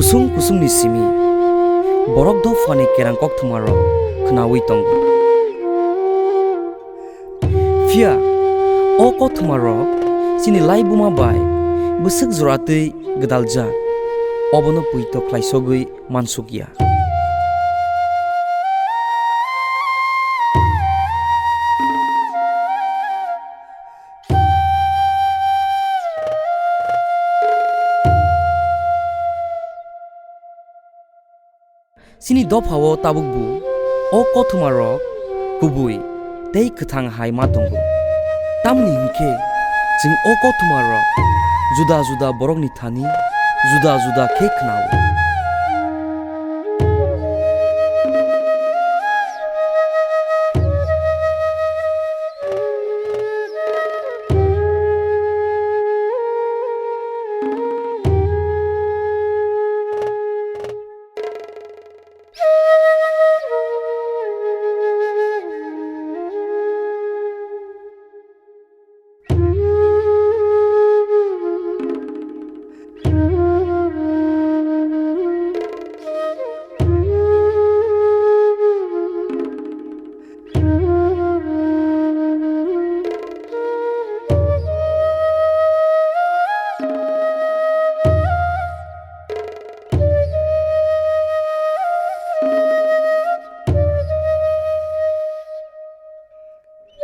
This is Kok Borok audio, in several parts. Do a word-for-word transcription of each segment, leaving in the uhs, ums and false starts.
Kusung kusungni simi borok dophani kerang kokthumarok khnaui tongo. Phiya o kokthumarok chini laibuma bai bwswk joratwi gwdaljak, obono poito khlaisogwi mansukya. Chini dophao tabukbo o kothoma rok kubui tei kwthang hai ma tongo. Tamni hinkhe chwng o kothoma rok juda juda borokni thani juda juda khe khnao.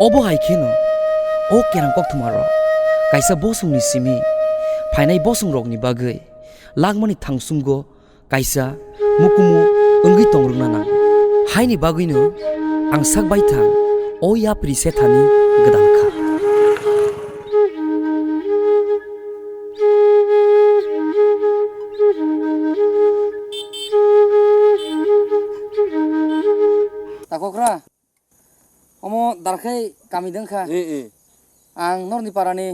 Obo hai kheno o kerang kokthumarok kaisa bosongni simi phainai bosongrokni bagwi langmani thangsungo kaisa mukumu wngwi tongrwkna nango. Haini bagwino ang sak baithang o yapri sethani gwdal kha. Takokra. Omo darkhai kami dengkha. Eh, eh. Ang norni parani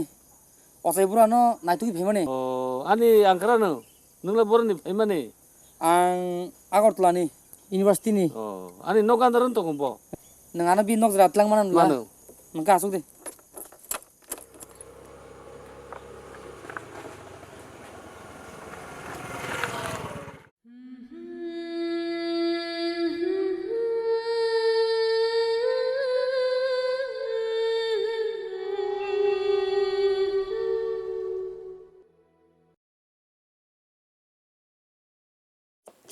ochai burano naitugwi phaimani. Oh, ani angkra no, nungla boroni phaimani? Ang Agartala ni, university ni. Oh, ani nok andar wng tongo bo? Nung ano bi nok jora tlang mano nula. Mano. Nung ka asuk de.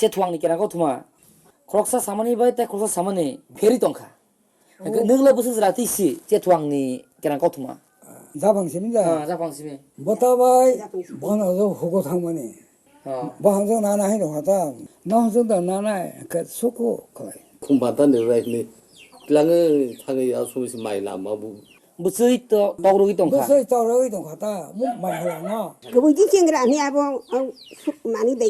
Chethuangni kerang kothoma khoroksa samani bai tei khoroksa samani pherwi tongkha. Hwnkhe nwngla bwswk jora twi si Chethuangni kerang kothoma? Japhang simi da? Ah, japhang simi. Bota bai bono jo hugo thangmani. Ah. Bo hangjo nana hai rokha ta. No hangjo da nana khe suku khlai. Khumba ta ni rai ni. Tlangwi thangwi aswk si mai lama bu. Bwswi to tokrogwi tongkha. Bwswi tokrogwi tongkha ta, muk mai hala no. Kubui di chengra ni abo, au, suk mani bai,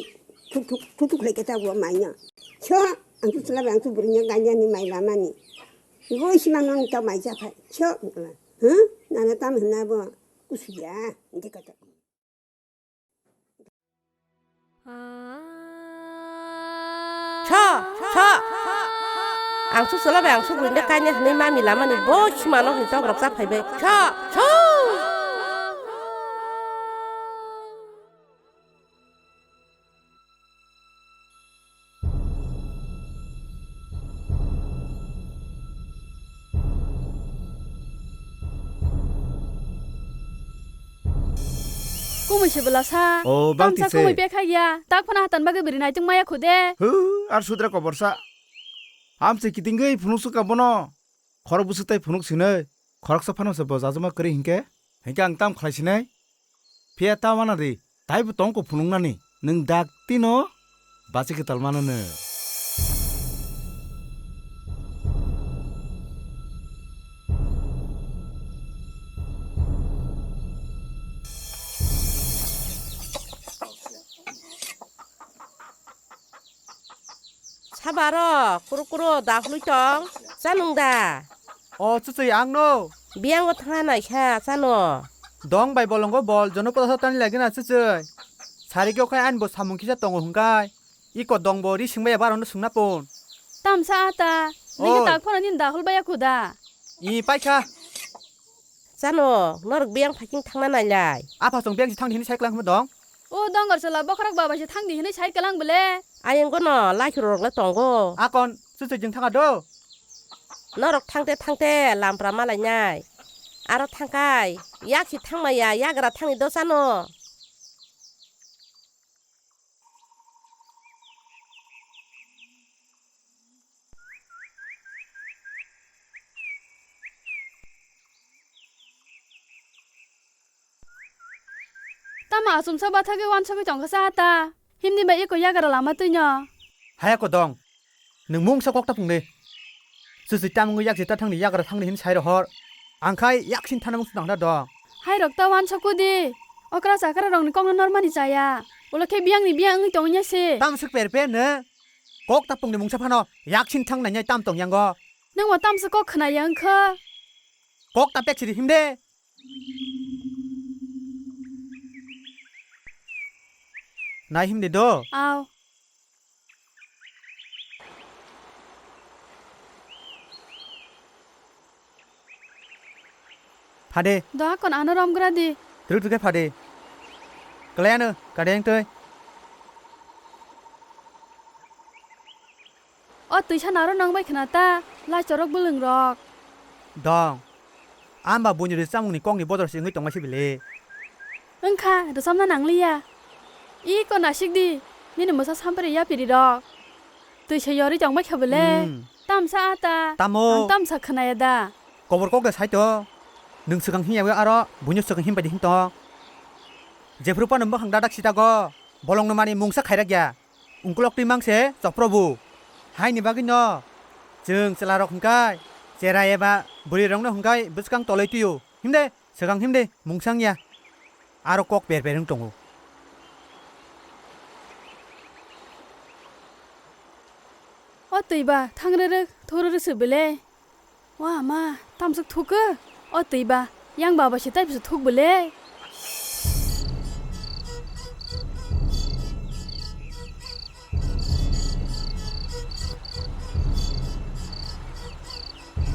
thuk thuk, thuk thuk lai khe ta bo mai no. Cho, ang tu chwla bai, ang tu bwrwi no gainani mai lamani. Bo sima no ta mai ja phai. Cho, huh? Nana tam hwnna bo, kusuya, de kata. Cho, cho. Ang su solo bai, ang su buinde kaine hwnwi mami lamani bo sima no hwnwi tok rok cha phaibai. Cho, cho. Kumui se bwla sa. O, bang tamsa ti se. Kumui pekha ya. Tak phano hatan bagwi bwrwi naitung maya khude. Hu, ar sudra kobor sa. Amse kitingwi phunuk suka bono. Khorok bwswk tei phunuk sinwi khoroksa phano se bo jajama kwrwi hinkhe, hinkhe ang tamo khlai sinai? Phiya ta wana ri, taibo tongko phunuknani, nwng dak tino bachi kwtal mano nwng. Sabaro, kuru kuru, dakhului tong, chanung da? O, chuchwi, ang no. Biyango thangna naikha, chano. Dong bai bolongo bol, jono poda tani lagina chuchwi. Sari kyo khai ani bo samung kisa tongo hwnkai. Iko dong bo ri singbai abo arokno swngna pon. Tamsa ata, nini oi. Tak phano nini dakhul baya khuda. I paikha. Chano, norok biyang phaiking thangna nailai. Apha chwng biyang si thangni hini cycle ang dong. O dongor chwla bokhorok baba se thang di hinwi sai kwlang bwle. Ayang gono laikhuru rok le tongo. Akon, chuchuk jeng thanga do. Norok thangte thangte lampra malainai. Aro thangkai, yaksi thangmaya yagra thangni do chano. Tamo achomsa bathagwi wansugwi tongkha sa ta. Himni bai eko yagra lama twino. Haya ko dong. Nwng mungsa kok ta phungdi. Chuchuk tamungwi yaksi ta thangni yagra thangni hin sai rohor. Angkhai yaksin thana mungsa tangda dong. Hai rok ta wansukudi. Okra chakra rokni kokno normani chaya. Ulo khe biyangni biyang wngwi tongya se. Tamsuk per per no. Kok ta phungdi mungsa phano yaksin thang nai tam tong yango. Nwng bo tamsuk kok khna ya wngkha. Kok ta pek sidi himde. Nai himde do. Aw. Phade. Do akon ano romgra di. Truk truk phade. Klayano kadeng tei. O twisa naro nang bai khna ta, lai chorok bwlwng rok. Dong. Amba buini rwchapmungni kokni bodol se wngwi tongma se bile. Wngkha, rwchapna nangliya. I ko nasik di, nini mwsa sampre yapiri rok. Twisa yorwi tongbai kha bwle. Hmm. Tamsa ata. Tamo? Ang tamsa khnaya da. Kobor kok da sai to. Nwng swkang himya aro buino swkang himbai di him to. Jephru pano mwkhang dadak sita go. Bolong no mani mungsa khairak ya. Ungkulok twi mang se chopro bu. Haini bagwi no chwng chwla rok hwnkhe chera eba bwrwi rok no hwnkhe bwskang toloi twi o. Himde, swkang himde, mungsang ya. Aro kok per per wng tongo. O twi ba, thang rwrwk, thung rwrwk se bwle. O ama, tamswk thukgo? O twi ba, yang baba se taibo se thuk bwle.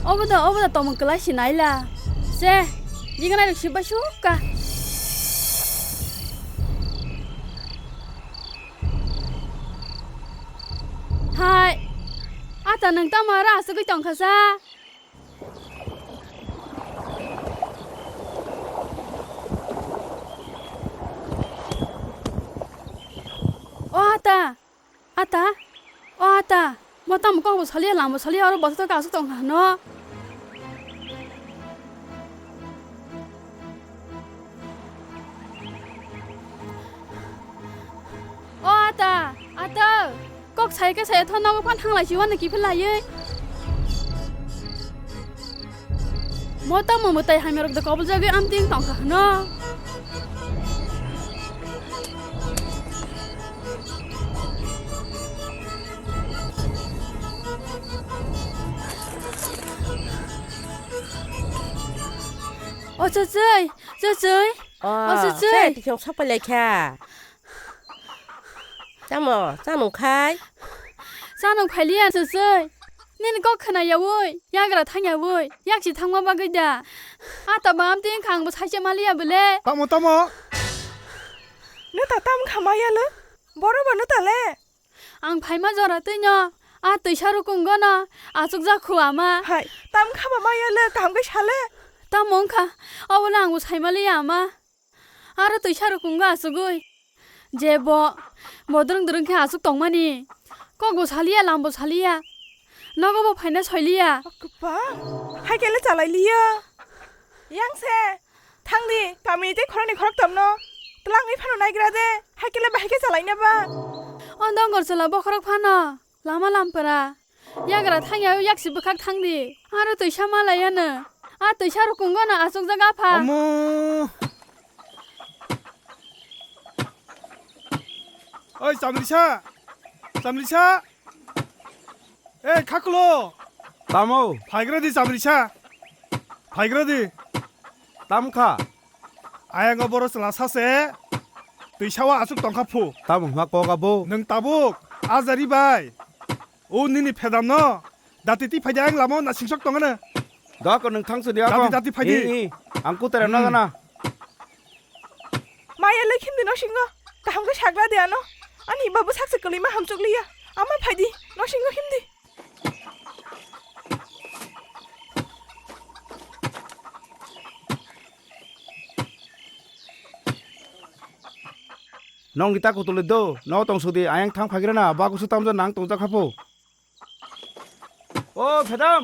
Obo da, obo da tomung kwlai se naila. Se, jinganai rok sibba sukka. Hai, ata nwng tamo aro asugwi tongkha sa? O ata, ata, o ata, mo tamo kok bo saliya, lama bo saliya, oro bwswk aswk tongkha hwno. O ata, ata, kok sai khe sai tho nogo phan thanglai si wano kiphil laiwi. Mo tamo mwtai hamya rok de kobol jagwi amting tongkha hwno. O chuchwi, chuchwi. O, o chuchwi. Sai twi khong sok pai lai kha. Tamo, chanung khai? Chanung phailiya chuchwi. Nini kok khna yawi, yagra thang yawi, yaksi thangma bagwi da. Ata ba amting khang bo saise maliya bwle. Tamo, tamo. Neta tam kha maya le? Boro ba neta le? Ang phaima jora twino a twisa rukungo no achukjak khu ama. Hai, tam kha ba maya le kaham khe sale? Tamo wngkha, obo le ang bo saimaliya ama. Aro twisa rukungo achugwi. Je bo, bo drwng drwng khe achuk tongmani. Kok bo saliya, lam bo saliya. Nogo bo phaina soiliya. Kwpang, hai khe le chalai liya. Yang se. Thangdi, kami tei khoroknwi khoroktomno twlangwi phano naigra de, hai khe le bahai khe chalaina ba? O dongor chwla bokhorok phano lama lampra yagra thangya yaksi bwkhak thangdi, aro twisa malaiya no, a twisa rukungo no achukjak apha. Omo! Oi, Chamrisa! Chamrisa! Ei, Khakulo! Tamo? Phaigra di, Chamrisa! Phaigra di! Tam kha? Ayang o boro chwla sa se, twi sawa aswk tong kha phu. Tamo hwnma kok abo? Nwng tabuk, a jari bai. O nini phedam no, dati ti phai di ayang lama o na singsok tong ano. Doko nwng thang sudi ako. Dati, dati phai di. I, i, ang kutere Hmm. nagana. Maya le khim di no singo. Kaham khe sagra de ano. Ani babu sakse kwlwima hamchuk liya. Ama phaidi, nosingo himdi. Nong di ta kutulwi do, no tong sudi ayang thang phagira na, ba kusu tamja nang tongja khapu. O Phedam!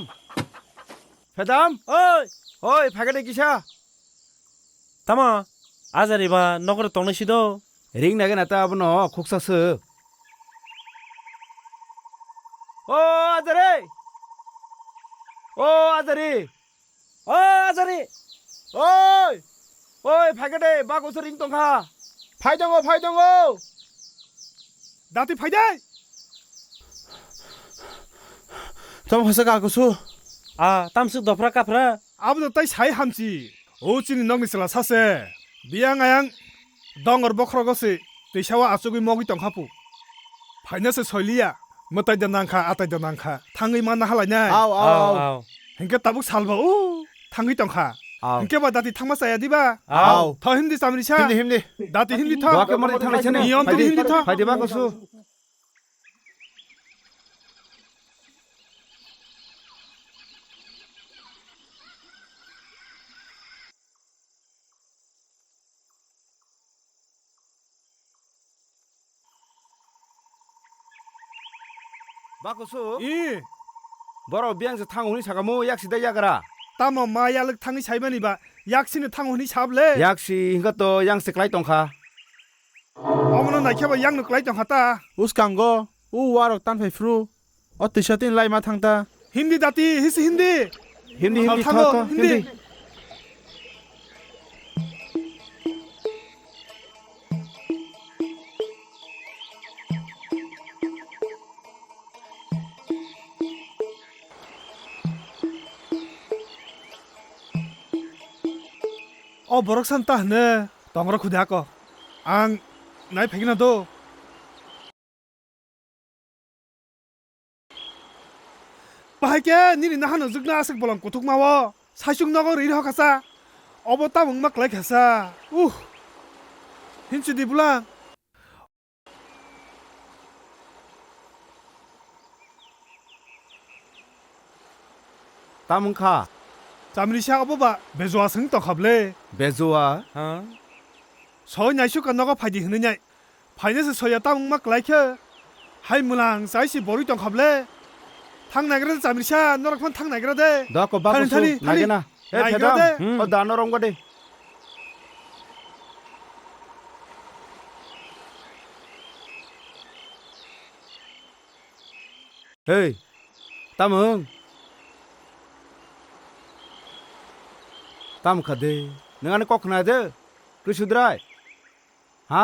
Phedam! Oi! Oi, phaikha de kisa? Tamo? Ajari ba nokro tongnai sido? Ring nai gana ta abono khuksa se. O Ajari! O Ajari! O Ajari! Oi! Oi, phaikha de, ba kusu ring tongkha. Phai tongo, phai tongo. Dati phai de. Tamo hasa ka kusu. A, tamsuk dopra kapra. Abo do tai sai hamchi. O chini nokni chwla sase. Biyang ayang dongor bokhrogo se. Teisa o achugwi mogwi tongkha pu. Phaina se soiliya. Mwtai da nangkha, atai da nangkha. Thangwi manna halainai. Au, au, Au, au. au. Hinkhe tabuk salba o. Thangwi tongkha. Au. Hinkhe ba dati thangma chaya diba? Au. Tho himdi chamrisa. Himdi, himdi. Dati himdi tho. Dua ke mari thanglai chani. Niyom twi himdi tho. Phaidi ba kusu. Ba kusu? I. Borok biyang se thango hwnwi sakamu, yak sida yagra. Tamo ma yalwk thangwi saimani ba, yak sino thango hwnwi sab le? Yak si hwnkha to yang se klai tongkha. Omono naikhe ba yang no klai tongkha ta. Uskango, u warok tan phai phru. O twisa tini lai ma thang ta. Hindi dati, hisi hindi. Hindi, hindi, Thango, tho, tho, hindi. hindi. O borok san ta hwne tongra khudi ako. Ang nai phegna do. Bahai khe nini nahano jwkna aswk bolong kuthukma o. Saichung nogo rwi rw kha sa. Obo tamo wngma klai kha sa. Uh. Hinsu di bwla. Tamo wngkha? Chamrisa obo ba Bejua swng tongkha ble. Bejua? Ha? Soi naisuk ka nogo phaidi hwnwi nai. Phaina se soya tamo wngma klai khe. Hai mwlang chai si borwi tongkha ble. Thang naigra de Chamrisa, norok phano thang naigra de. Da ko ba Thani, kusu, thani, thani. naigena. He Naigra phedam, de. Hmm. O da norok wngkha de. Hei, tamo wng? Tamo kha de? Nwng ani kok khna de? Krisudrai? Ha?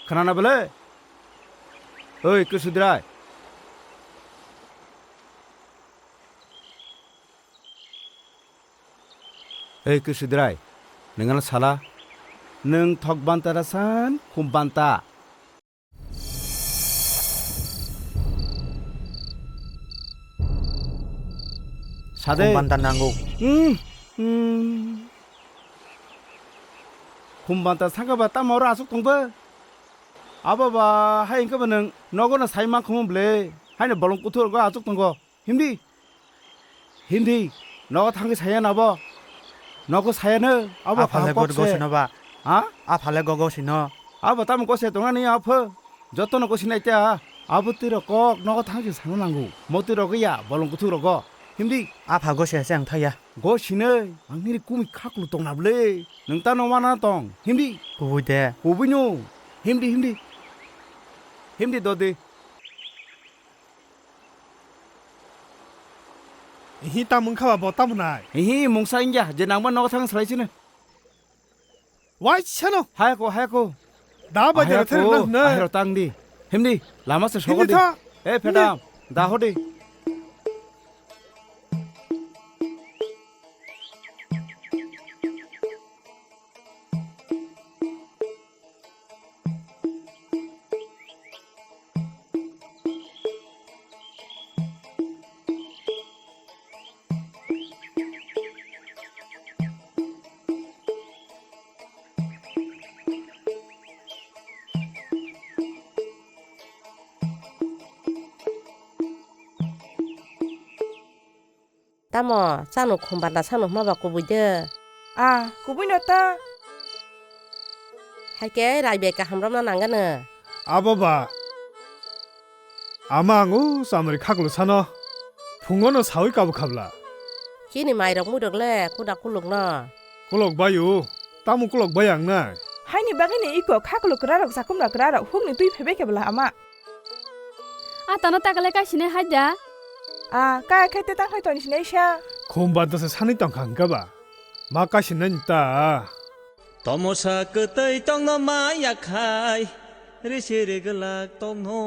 Khna na bole? Oi, Krisudrai. Ei, Krisudrai, nwng ano sala? Nwng thok banta da san, khum banta? Sade. Khum banta nango. Hmm, hmm. Khum banta saka ba tamo oro aswk tong ba? Abo ba hai hwnkhe bo nwng nogo no sai mankhumu ble. Haino bolong kuthuk rogo aswk tongo. Himdi. Himdi. Nogo thangwi saya nabo. Nogo saya no. Abo Aphale kok go se. Sino ba. Ha? Aphale go go sino. Abo tamo go se tongnani apho. Jotono go sinai ta. Abo twi rok kok nogo thangwi sana nango. Motwi rok ya bolong kuthuk rogo. Himdi. Apha go se se ang thaya. Go sinai. Ang nini kumi khaklu tongna ble. Nwng ta no mana tong. Himdi. Kubui de. Kubui no. Himdi, himdi. Himdi dodi. Ihi ta mungkha ba bo tamo nai. Ihi mungsa ingya, je nangma nogo thang salai sino. Wai sano. Hai ko, hai ko. Da ba Hai jara ko, thero na na. Ahero tang di. Himdi, lama se Himdi sogo di. Tha. Eh, Himdi. Phedam, da ho di. Tamo, chano khum banda sano hwnba kubui de. A, kubui no ta. Hai khe rai bai kaham romna nang gano. Abo ba. Ama ang o chamari khaklo sano. Phungo no saui kabo khabla. Chini mai rok mui rok le kuda kuluk no. Kulok bai o. Tamo kulok bai ang nai. Haini bagwi ni iko khaklo kwra rok chakum rok kwra rok huk ni twi phaibai khe bwla ama. A tano takale kai sinai hai da. A kai khai te tang khai toni sinai sa. Khum banda se sanai tong kha hwnkhe ba. Ma kai sinai ta. Tomosa kwtwi tongno ma yakhai, risi rigwlak tongno.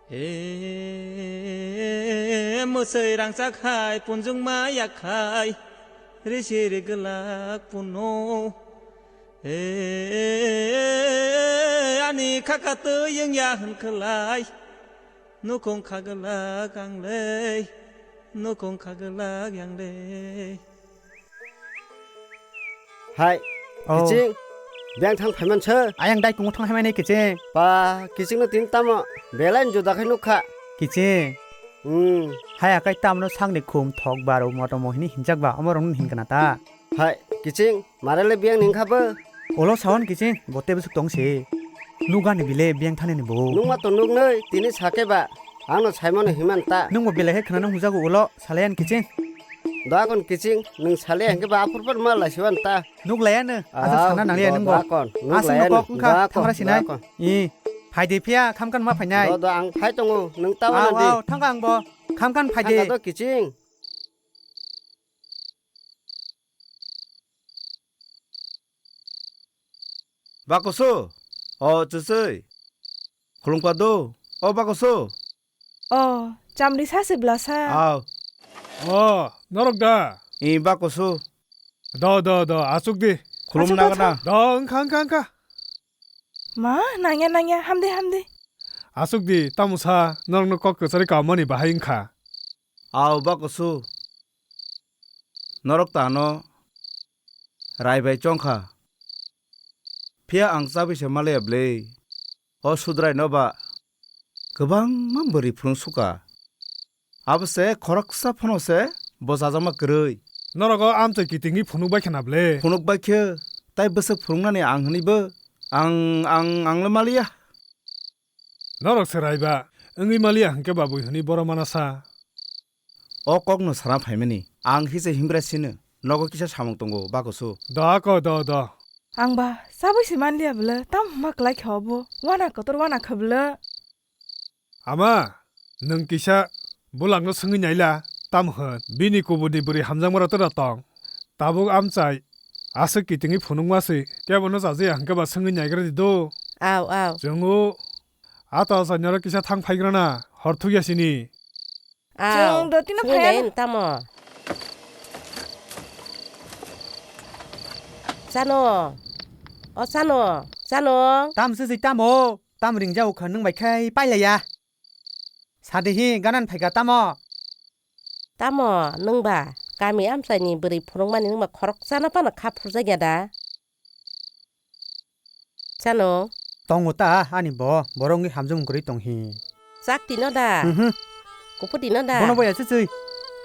E, mwswi rangchak hai punjung ma yakhai, risi rigwlak punno. E, ani khaka twi wngya hwn khwlai, nukhung khagwlak ang lei, nukhung khagwlak yang lei. Hai, oh. Kiching, biyang thang phaiman sir. Ayang dai kungo thang phaimani kiching. Pa, kiching no tin tamo, belai juda khai nukha. Kiching. Hmm. Hai akai tamno sakni khum thok baro moto mohini hinjak ba, omorong hin kana ta. Hai, kiching, marale biyang ningkha bo. Olo sawan kiching, bote bwswk tong se. Nugani bile biyang thani ni bo. Nungma to nugnoi, tini sake ba, ano saimano himan ta. Nungbo belai khe khwnano hujago ulo, salayan kiching. Dakon kiching, nung salaya hingke ba aphur phur ma laisiwan ta. Nuk laya no, aswk sana nang liya nungbo. Dakon, nuk laya no. Aswk no kok wngkha, dakon, thangra sinai. Dakon. I, phaidi phiya, khamkan ma phainai. Do, do, ang phai tongo, nung ta wana di. Aw, aw, thangka ang bo, khamkan phaidi. Thangka do kiching. Bakoso, o chwchwi. Khulumkha do, o bakoso. O, chamri sa se bwlasa. Aw. O, norok da? I bakoso. Do, do, do, achuk di. Khulum achuk nang do, na. Do, wngkha, wngkha, wngkha. Ma, nangya, nangya, hamdi, hamdi. Aswk di, tamo sa, norokno kok kwchari kaumani bahai wngkha. Aw, bakosu. Norok tano rai bai chongkha. Phiya ang chabwi se maliya bwle. O Sudrai no ba kwbangma bwrwi phunuk suka. Abo se khoroksa phano se bo chajakma kwrwi. Norok o amchai kitingwi phunuk bai khna ble? Phunuk bai khe, tai bwswk phunuknani ang hwnwi bo ang, ang, ang le maliya. Norok se raiba wngwi maliya hwnkhe ba bui hwnwi borok mana sa. O kokno sana phaimani ang hise himbra sino nogo kisa samung tongo bakosu. Da ko, da, da. Ang ba chabwi se manliya bwle, tamo hwnma kwlai khe obo? Wana kotor wana khe bwle. Ama, nwng kisa bulangno swngwi naila, tamo hwn? Bini kuburni bwrwi hamjakmarok tera tong? Tabuk amchai aswk kitingwi phunukma se, kebono chajakya hwnkhe ba swngwi naigra di do. Aw, aw. Chwng o ato achainaro kisa thang phaigrana, hor thukya sini. Aw, chwng dotino swngwi phaiya nai no. Tamo? Chano? O chano? Chano? Tam se se tamo? Tam ringjao kha nwng bai khai pailaiya. Sadi hi ganan phaika tamo? Tamo nwng ba kami amchaini bwrwi phunukmani nwng ba khoroksa no phano kha phurjakya da? Chano? Tongo ta ani bo, borok wngwi hamjwk wngwi tong hi. Chak tino da? Mhm. Kuphu tino da? Bono boya chichwi.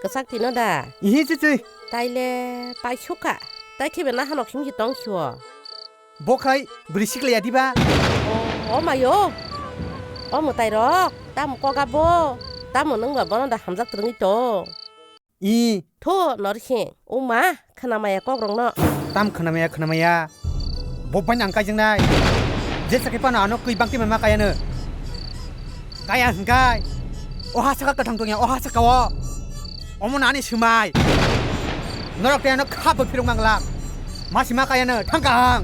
Kwchak tino da? Ihi chichwi. Taile paisukha. Tai khibe nahanok himhi tong sio. Bo khai bwrwi siklaiya diba? O, o mayo. O mwtai rok, tamo koga bo? Tamo nwng ba bono da hamjak twrwngwi tong? I. Tho, Norsing, o ma, khwnamaya kokrokno. Tam khwnamaya, khwnamaya. Bo bai nang kaijaknai. Jesa khe phano ano kwi bangti ma kayano. Kaya hwnkhe. O ha saka kwthang tongya, o ha saka o. Omo nani swmai. Norok tei ano kha bo phirok manglak. Ma sima kayano, thang kaham.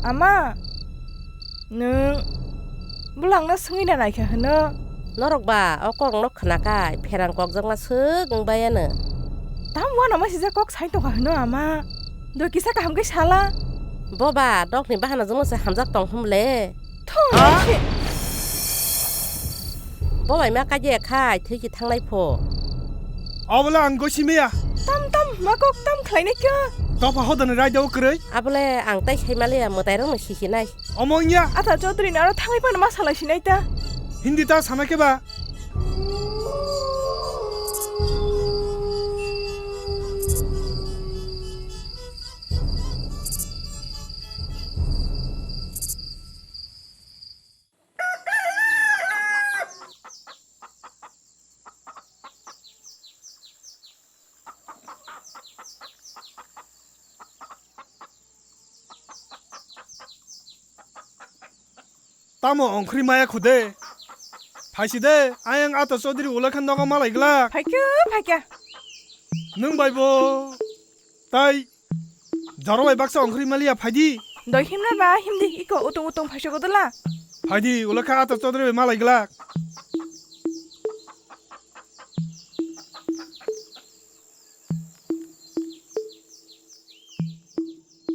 Ama, nwng bwlangno swngwi na naikha hwno? Norok ba o kokno khwnakhai pherang kokjakma swk wng baiya no. Tamo uanama sijak kok sai tongkha hwno ama? Doi kisa kaham khe sala. Bo ba dokni bahanajwkno se hamjak tong hwn le. Thung. Ha? Bo bai ma kaiya khai thwi ki thanglai pho. Obole ang gosi maya. Tam tam, ma kok tam khlainai kha. Topha hodani raida o kwrwi. Abole ang tai sai maliya, mwtai rokno sisinai. Omo wngya. Ata Chaudhary ni aro thangwi phano ma salai sinai ta. Hindi ta sana khe ba? Tamo ongkhri maya khude? Phaisi de, ayang Ata Chaudhary ulakha nogo malai glak. Phaikhe, phaikhe. Nwng bai bo tai jaro bai baksa ongkhri maliya, phaidi. Doi himna ba himdi, iko utung utung phaisok dala. Phaidi, ulakha Ata Chaudhary bai malai glak.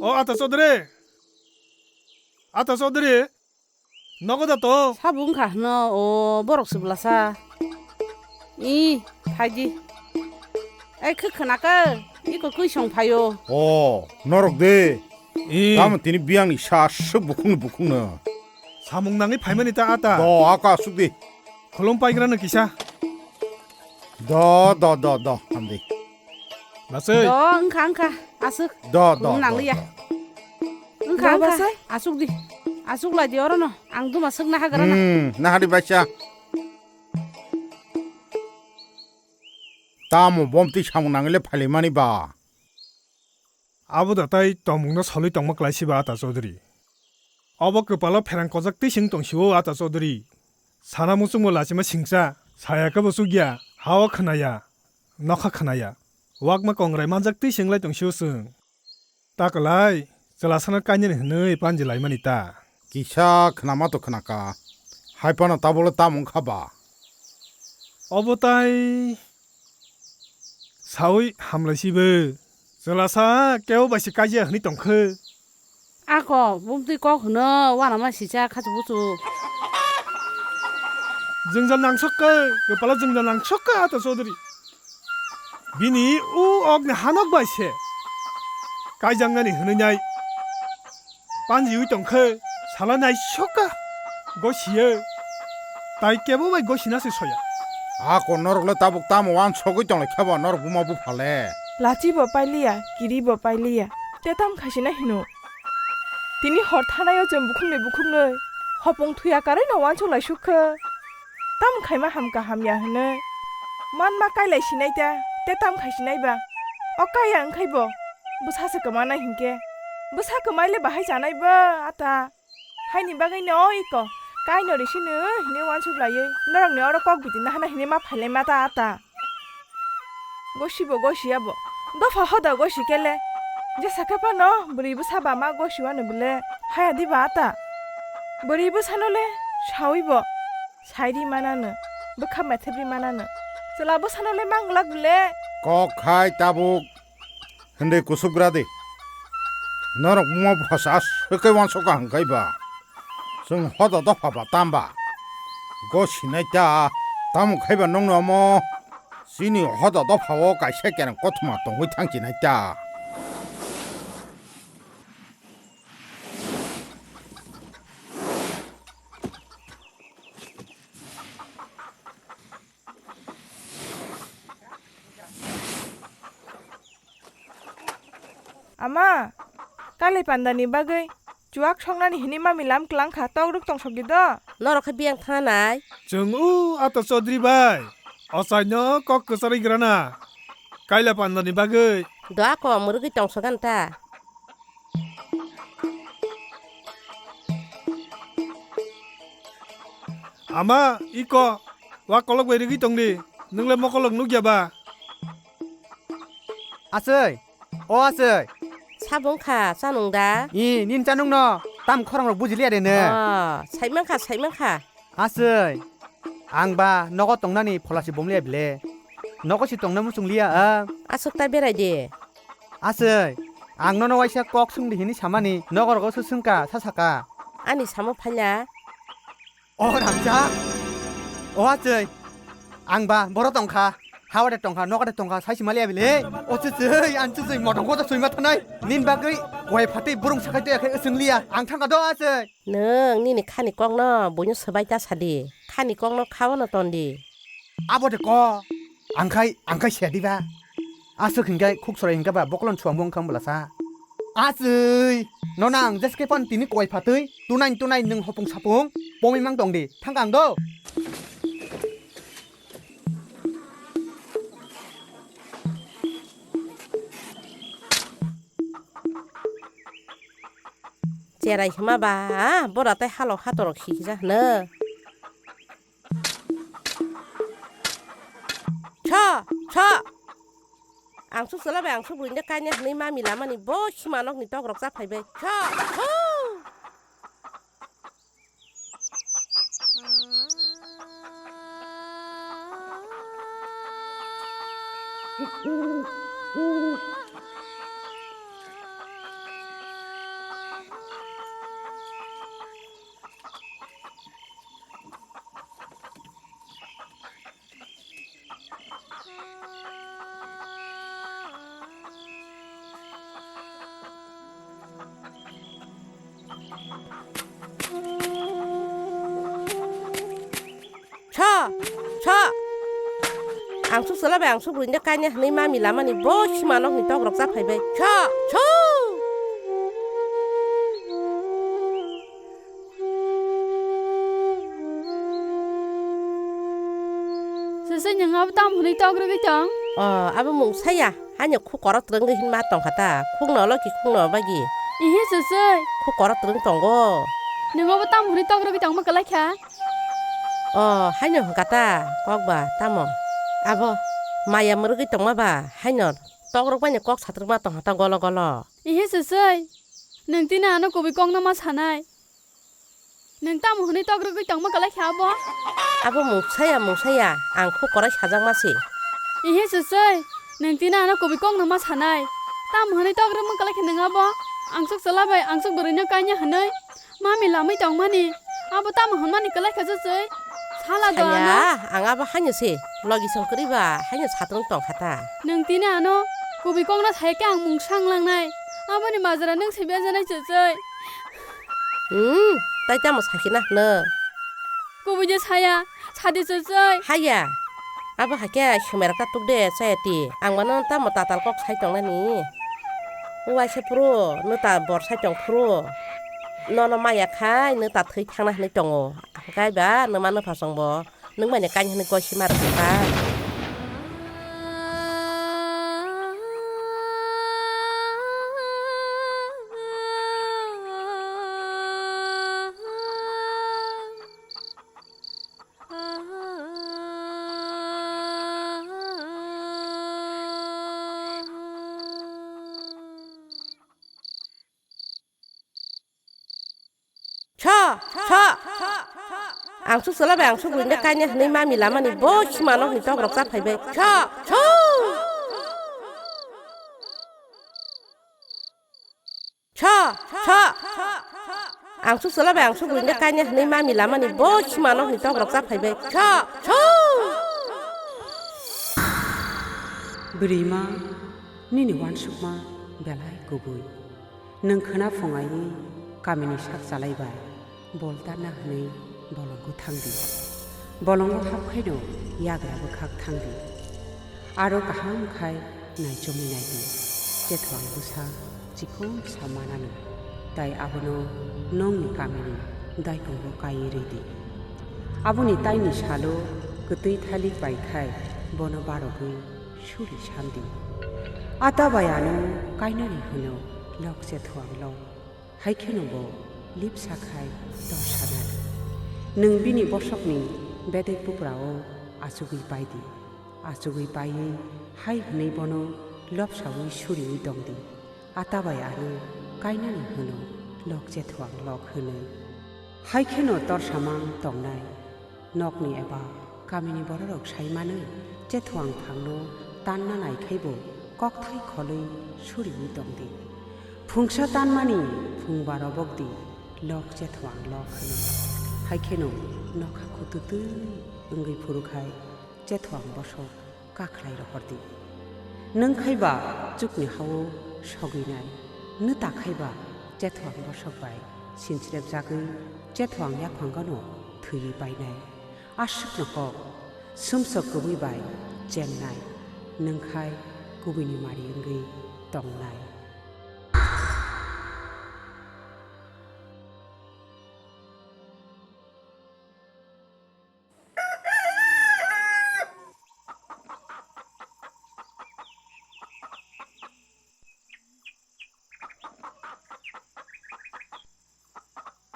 O Ata Chaudhary. Ata Chaudhary. Nogo da to? Sabo wngkha hwno, o borok se bwlasa. I, phaidi. Ai, khe khwnaka, iko kwi song phaio. O, norok de. I. Tamo tini biyangni sa aswk bukhukno bukhukno. Samung nangwi phaimani ta ata. Do, aka aswk di. Khulum paigrano kisa. Do, do, do, do, hamdi. Basai. Do, wngkha, wngkha, aswk. Do, do, Khulum do, nangliya. Do. Wngkha, Do, wngkha, basai. Aswk di. Aswk lai di orono. Ang duma swkna hagrana. Hmm, nahari baisa. Tamo bomtwi samung nangwi le phailaimani ba? Abo da tai tongmungno solwi tongma klaisiba Ata Chaudhary. Obo kwpalo pherang kojak twi sing tongsio Ata Chaudhary. Sana muchungmo lachima singcha, saya khe bo chukya, ha-o khwnaya, nokha khwnaya. Wakma kongrai manjak twi sing lai tongsio chwng. Ta kwlai, chwlasano kainani hwnwi panji laimani ta. Kisa khwnama to khwnaka. Hai phano tabukle tamo wngkha ba? Obo tai saui hamlaisibo. Chwlasa kebo bai se kaiya hwnwi tongkhe. Ako, bumtwi kok hwno, uanama sisa khachu buchu. Jwngjal nangsokka, kwpalo jwngjal nangsokka Ata Chaudhary. Bini u okni hanok bai se kaijaknani hwnwi nai panjiui tongkhe, sala naisokka, gosiyo. Tai kebo bai gosina se soya. Ako norok le tabuk tamo uansogwi tonglaikha ba norok buma bupha le? Lachi bo pailiya, kiri bo pailiya, tei tam khaisina hino. Tini hor thanai o chwng bukhuknwi bukhuknwi hopong thuya karwi no uansuk lai suk khe. Tam khaima hamkha hamya hwnwi manma kailai sinai ta, tei tam khai sinai ba. O kaiya wngkhai bo bwsa se kwmanai hinkhe, bwsa kwmai le bahai chanai ba ata. Haini bagwi no iko kaino risino hwnwi uansuk laiwi norokni oro kok bitinna hana hwnwi ma phailai ma ta ata. Gosibo gosiya bo. Dopha hoda gosi kele. Jesa khe phano bwrwi bwsa ba ma gosiwano bwle haya diba ata. Bwrwi bwsano le sawi bo sairi manano, bwkha methebri manano. Chwla bwsano le manglak bwle. Kok khai tabuk hwnwi kusugra di. Norok buma bupha sa swkhe uansukha hwnkhai ba. Chwng hoda dopha ba tamba. Gosinai ta. Tamo khai ba nokni omo chini hoda dopha o kaisa kereng kothoma tongwi thangchinai ta. Ama, kali pandani bagwi chuak songnani hini mami lam klang kha, tok rwk tong sokdi do. Norok khe biyang thangnai. Chwng o Ata Chaudhary bai, ochaino kok kwcharwi grana. Kaila pandani bagwi. Do ako mwrwgwi tong sogan ta. Ama, iko, wa kolok bai rigwi tongdi, nwng le mokolok nukya ba? Aswk, o aswk. Sabo wngkha, chanwng da? I, nini chanwng no, tam khorang rok bujiliya de nw? O, saimankha, saimankha. Aswk, ang ba nogo tongnani pholasi bomliya bile. Nogo si tongna muchungliya ang. Aswk ta berai de. Aswk, ang nono waisa kok swngdi hini samani, nokorogo se swngkha, sa saka. Ani samo phaila. O Ramsa, o achai, ang ba boro tongkha, Hawade tongkha, nokade tongkha, sai simali abile. O chuchwi, an chuchwi, motong koto swima thanai. Nin bagwi, koi phatwi burung sakai to yakhai swng liya. Ang thangka do asai. Nwng nini khani kokno buino swbai ta sadi. Khani kokno khaono tondi. Abode ko. Angkhai, angkhai sedi ba. Aswk hinkhai khuk sorai hinkhai ba bokolon suang bong khang bwlasa. Aswi. Nona ang jeske pan tini koi phatwi. Tunai tunai nwng hopung sapung. Pomimang tongdi. Thangka ang do. Cherai hima ba, bora tai halok hatorok hikja hwno. Cho, cho. Ang suk sala bai, ang suk buini kaina hwnwi mami lamani bo sima nokni tok rok cha phai bai. Cho, cho. Cho, cho. Ang suk sala bai, ang suk buini kaina hwnwi mami lamani bo sima nokni tok rok cha phai bai. Cho, cho. Sese, nwng abo tamo hwnwi tok rwgwi tong? O, abo mung saya. Haino khuk koro twrwngwi hinma tongkha ta. Khukno loki khukno bagi. Ihi, sese. Khuk koro twrwng tongo. Nwng abo tamo hwnwi tok rwgwi tongma kwlai kha? O, haino hwnkha ta. Kok ba tamo? Abo maya mwrwgwi tongma ba. Haino tok rwkmani kok satrwkma tongkha ta golo golo. Ihi, sese. Nwng tini ano kubui kokno ma sanai. Nwng tamo hwnwi tok rwgwi tongma kwlai kha abo? Abo mungsaya, mungsaya, ang khuk korai sajakma se. Ihi, sesoi, nwng tini ano kubui kokno ma sanai. Tamo hwnwi tok rwgma kwlai kha nwng abo? Angsuk chwla bai angsuk bwrwino kanya hwnwi mami lamwi tongmani. Abo tamo hwnmani kwlai kha, sesoi? Sala do ano. Saya, ang abo haino se. Logi song kwrwi ba, haino satung tong kha ta. Nwng tini ano kubui kokno sai khe ang mung sang langnai. Aboni majra nwng se bejanai, chwchwi. Hmm, tai tamo sakhe na hwno? Kubui de saya, sadi, chwchwi. Haya. Abo hakhe sumera ta tuk de, chaya ti. Ang mano tamo tatal kok sai tong nani. Uaisa phuru, nwta bor sai tong phuru. Nono maya khai, nwta thwi thangna hwnwi tongo. Hwnkhe ba, nwma nwpha song bo. Nwng mani kain hwnwi koi sima rwkha. Cho, cho. Angsuk chwla bai angsuk buini kaina hwnwi mami lamani bo sima nokni tok rok cha phai bai. Cho, cho. Cho, cho. Angsuk chwla bai angsuk buini kaina hwnwi mami lamani bo sima nokni tok rok cha phai bai. Cho, cho. Bwrwima, nini uansukma belai kubui. Nwng khwna phung aiwi kamini sak chalai bai bol tarna hwnwi bolongo thang di. Bolongo hap khaino yagra bwkhak thang di. Aro kaham khai naichomwi nai di. Chethuang bwsa chikon sa manani, tai abono nokni kamini daikongo kaiwi rw di. Aboni taini salo kwtwi thalik bai khai bono barogwi suri sandi. Ata bai ano kainani hwno lok Chethuang lok. Hai kheno bo lipsa khai tor sanai. Nwng bini bosokni bedek buprao achugwi pai di. Achugwi paiwi hai hwnwi bono lopsawi suriwi tong di. Ata bai ano kainani hwno lok Chethuang lok hwnwi. Hai kheno torsamang tongnai. Nokni eba kamini bororok sai manwi Chethuang phangno tanna nai khai bo kokthai kholwi suriwi tong di. Phungsa tanmani phungba robok di, lok Chethuang lok hwnwi. Hai kheno nokha khutu twi wngwi phuru khai Chethuang bosok kakhlai rohor di. Nwng khai ba chukni ha-o sogwi nai, nw ta khai ba chethoang bosok bai sinchirep jagwi chethoang yaphang gano thwiwi painai. Aswkno kok, sumsok kubui bai chennai, nwng khai kubuini mari wngwi tongnai.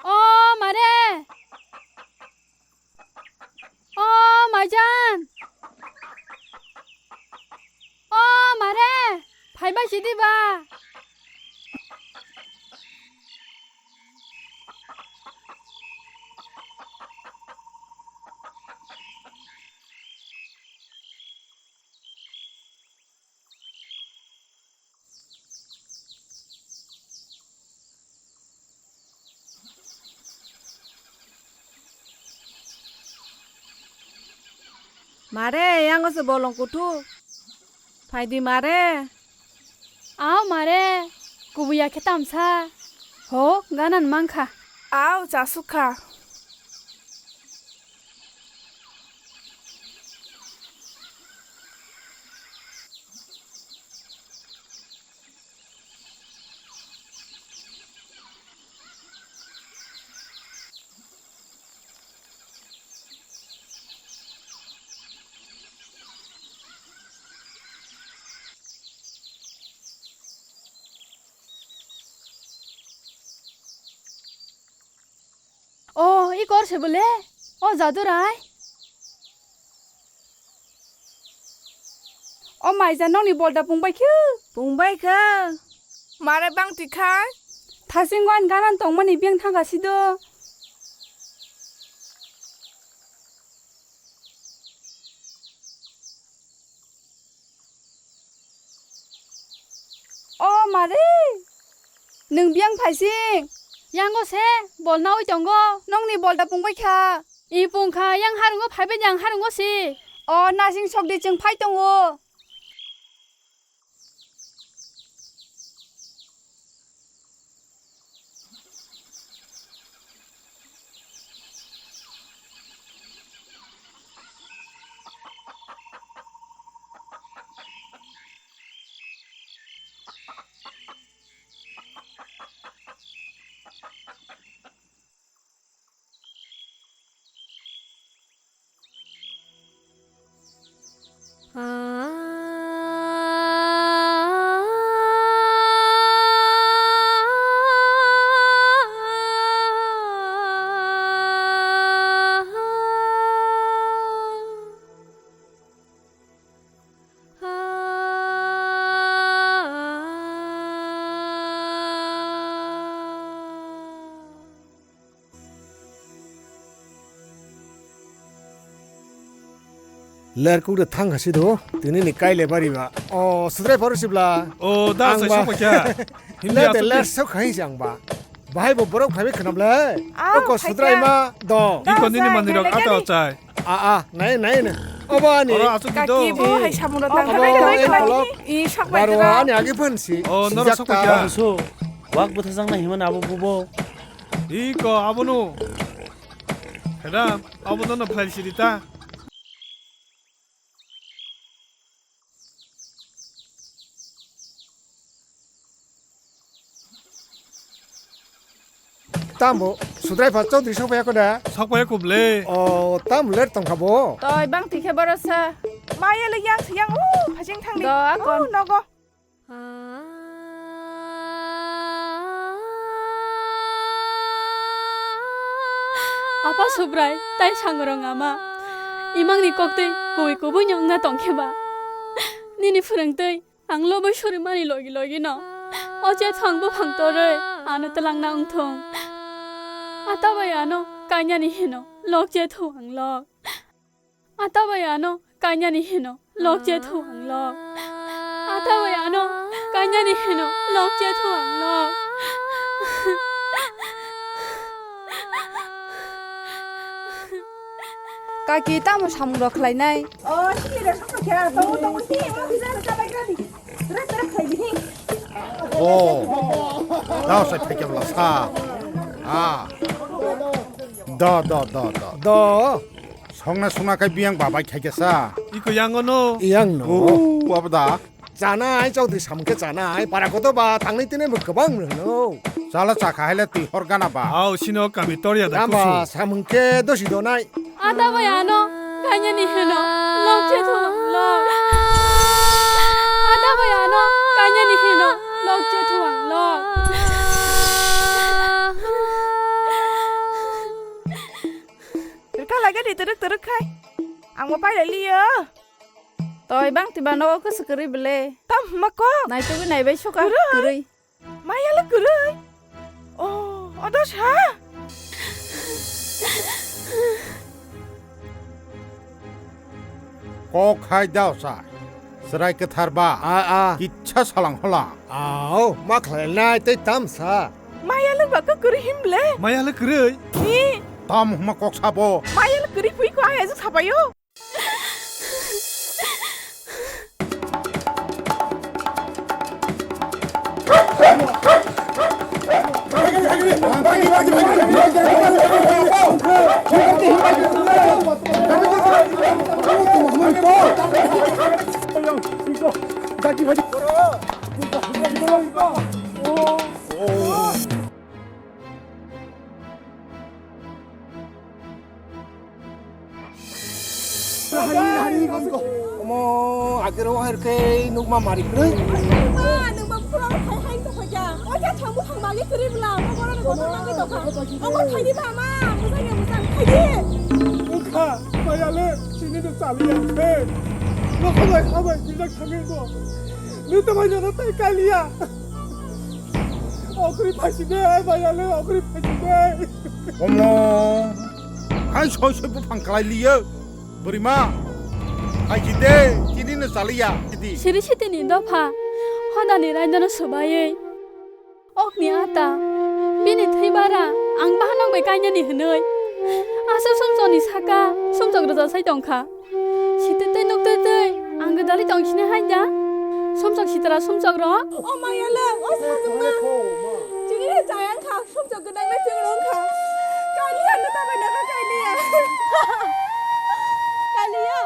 O mare! O maijan! O mare! Phaibai sidi ba? Mare, yango se bolong kuthuk. Phaidi mare. Aw mare, kubuya khe tamsa. Ho, ganan mankha. Aw, chasukha. O, i kor se bole? O Jadurai? O maija, nokni bolda pungbai khe? Pungbai khe. Mare bang twi khai? Thasing wan ganan tongmani beng thangka sido. O mare, nwng biyang phaising? Yango se, bol naui tongo. Nokni bolda pungbai kha? I pung kha, yang harungo phaibai di ang harungo si. O nasing sokdi, chwng phai tongo. Lerkuk de thang hasi do, tini ni kaile bari ba. O, sudrai pharu sibla. O, da, ang sai ba. Sok kha. Hindi le de atuk ler di. Sok khai jang ba. Bahai bo borok phaibai khnam le. Aw, oko phai sudrai kha. Ma do. Iko nini mandirok ata ochai. A, a, nai, nai, nai. Obo ani. Oro asuk di do. Kaki bo hai samung rok tang. Obo, obo, obo, obo. I sok bai. Baro ani agi phan si. O, noro sijak sok ta. Bai kha. So, wak bwthajak na himani abo bubo. Iko abono. Madam, abo nono phlai siri ta. Tamo, sudrai pha Chaudhary sokpaiya ko da? Sokpaiya ko ble. O, tamo ler tongkha bo. Toi bang tikhe borosa. Maya le yang yang, uh, phajing thang di. Do, akon. Oh, nogo. Apa Subrai, tai sangrong ama. Imangni koktwi kubui kubui nyongna tongkhe ba. Nini phwrwngtwi ang lobwi surimani logi logi no. O chetho ang buphang torwi ano twlangna wngthung. Atabai ano kanyani hino lok chetho ang lok. Atabai ano kanyani hino lok chetho ang lok. Atabai ano kanyani hino lok chetho ang lok. Kaki, tamo samung rok khlainai? Oh, sini rok samung khe, tongo, tongo, sini, oh, sini rok kabai gradi. Rek, rek, khai di. Oh, dao sai phai khe bwla sa. Ah. Do, do, do, do. Do. Songna sungna khe biyang babai khai khe sa. Iko yang ono. Yang no. Oh, abda. Chanai, chokdri samung khe chanai. Para koto ba, tangni tini bo kwbang rwno. Chala chakha haile twi hor gana ba. Au, sino kami torya da. Tamba kusu. Samung khe dosi donai. Ada bai ano, kanya ni hino, lok che thuang lok. Ada bai ano, kanya ni hino, lok che thuang lok. Rwkha lagani twrwk twrwk khai. Ang bo pailai liyo. Toi bang tiba nogo kwswk kwrwi bwle. Tam hwnma kok. Naitugwi naibai suka kwrwi. Kwrwi. Maya le kwrwi. Oh, odo sa. Kok hai dao sa. Chwrai kwthar ba. A, a. Kitsa salang holang. Ao, ma khlai nai tei tam sa. Maya le ba kwrwi him bwle. Maya le kwrwi. Ni. Tam hwnma kok sabo. Maya le kwrwi phui ko ai azu sabayo. Omo agero hai khe nukma mari kwrwi. Ma, nwng ba phura hai hai to khoja. O ja thamu thang magi kwrwi bla, mo boro ni botol magi to kha. Omo khaidi ba ma, mujang ya mujang khaidi. Wngkha, mayale, chini no chaliya khe. Nokho bai kha bai bijak thangwi bo. Nwi to bai no tai kaliya. Okri phaisi de, mayale, okri phaisi de. Omo, hai soi soi buphang kalai liyo. Bwrwima, hai si de, chini no chaliya, sidi. Siri sitini dopha, hodani raidano swbaiwi. Okni ata, bini thwi bara, ang bahanok bai kainani hwnwi. Aswk sumsokni saka, sumsok rwjak sai tongkha. Sitwi tei nuktwi twi ang gwdalwi tong sini hai da? Sumsok sitra sumsok rok. O maya le, o sajwkma. Chini le chayang kha, sumsok gwdang le chwng rwng kha. Kaliya no tabai no kha kaliya. Kaliya.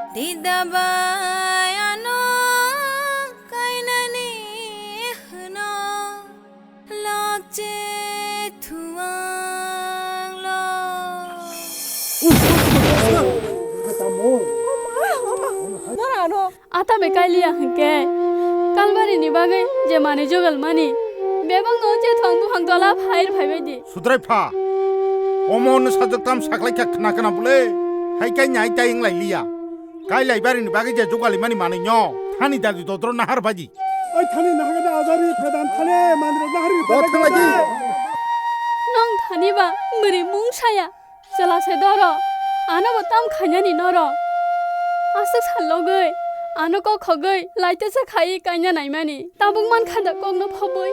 Dida bai ano kainani hwno. Lokche thuang lo. Nora ano. Ata be kailiya hwnkhe. Kalbari ni bagwi je mani jogal mani. Bebak no je thwng buphang tola phair phaibai di. Sudrai pha. Omo no sajak tam saklai kha khna khna bole. Hai kai nyai tai wng lai liya. Kailai bari ni bagwi je jogali mani manwi no. Thani dadi dodro nahar baji. Oi thani nahagada ajari phedan thani manro nahari. Bo phedan thangla di. Nong thani ba mwrwi mung saya. Chwla se doro. Ano bo tam khainani noro. Aswk sal logwi. Ano kok khogwi laite se khai kaina naimani. Tabuk man khada kokno phobwi.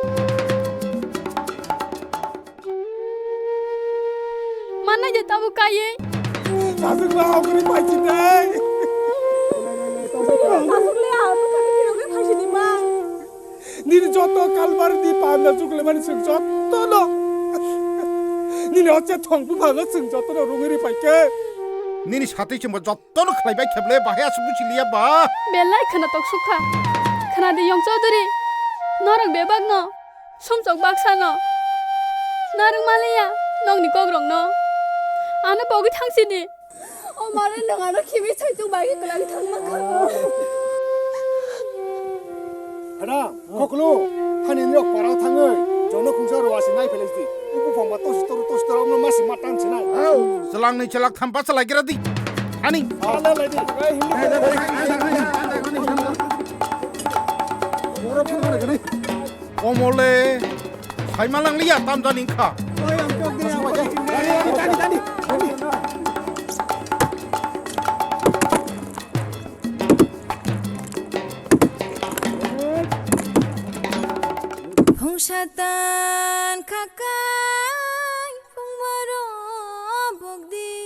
Manai de tabuk kaiwi. Sajwk ba okri paisi tei. Sajwk le ang bwkhani phirogwi phaisi di ma. Nini joto kalbar ni panda jukle mani chwng joto no. Nini oche thong buphang no chwng joto no rungwi ri paikhe. Nini satwi chwngbo joto no khlaibai kheble bahai aswk buchiliya ba. Belai khwnatok sukha. Khwnadi Yong Chaudhary. Norok bebak no. Sumchok baksa no. Narwk maliya nokni kokrok no. Ano pogwi thangsidi. O mare nwng ano khimi saichung bai khe kwlai thangma kha. Hada, koklo, hani nirok parao thangwi, jono khungsa rwasi nai phelai di. Ubu phangba tosi toru tosi toru amno masi matang sinai. Hau, chwlangni chwlak tham bachalai gira di. Hani. Ala lai di. Omole, saima langliya, tamjani wngkha. Phung satan khakai, phung baro bokdi.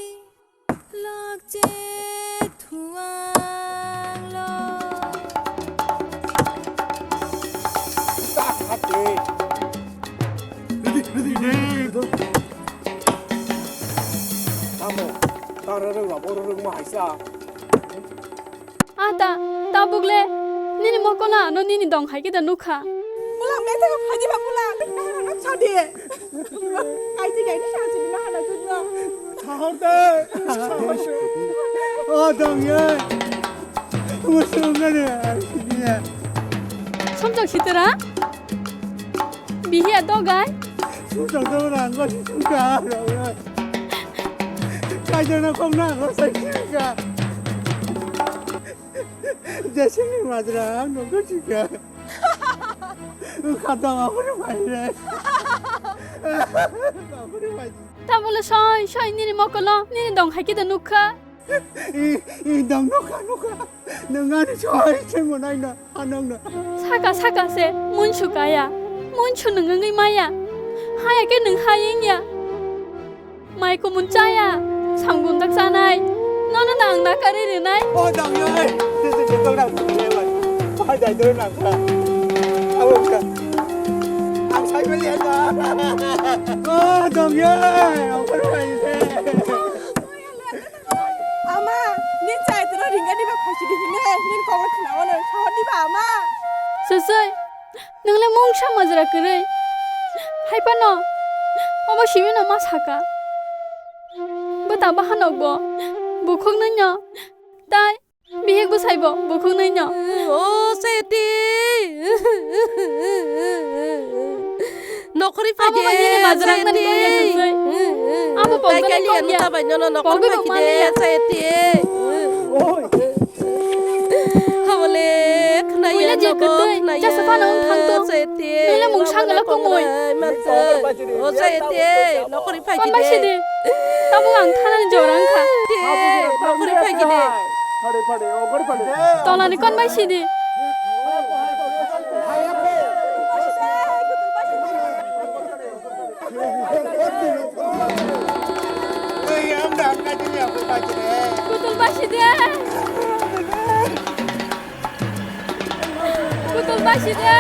Tamo, tara rwngma, boro rwngma haisa. Ata, tabuk le, nini mokol ano nini dong hai khe da nukha. Bula, mete ka phaji ba bula, nahana sadi. Kaiji gaini sangsi nahana jutna. Sahor de. O dong ye. Musung gane, sini ya. Somjak sitera? Bihiya dogai? Somjak dogai, ang gani sungka. Kaijana kong na, ang sai sungka. Jesini majra ang nungkha chikha. Khata ma khuru phai re. Ma khuru phai. Tabole soi soi nini mokolo nini dong hai kida nukha. I, i dong nukha nukha. Nungani soi soi monai na anong na. Saka saka se munsu kaya. Munsu nungwi maya. Haya ke nung hayeng ya. Mai kumun chaya, samgum dak chanai, nono nang na kari rinai. O dang yai, sisi jikau dang sisi lewat. Pai dai dulu nang ka. Awo ka. Ang sai beli aja. O dang yai, ang perlu aja. Ama, ni chai tero ringga di ba phaisi di hine, ni kong khna wano, sahor di ba ama. Sesoi, nang le mungsa majra kwrwi. Hai phano, obo simi no ma saka. Bwta bahanok bo, bukhuk nai no, tai bihik bwsai bo, bukhuk nai no. O Seti. Nokhori phai de, abo bai nini majra nang nani kong ya sesoi. Abo pokdani kong ya. Pokdani kong ya, Seti. Oi. Habole, khwnaya. Buila je nogo, kwtwi, khwnaya, jasa phano wng thang to. Seti, nwng le mungsa nwng le kumui. Manto. O Seti, nokhori phai kide. Kon bai sidi. Tabuk ang thanani jora wngkha. Seti, nokhori phai kide. Tolani kon bai sidi. Kutul basi de. Kutul basi de.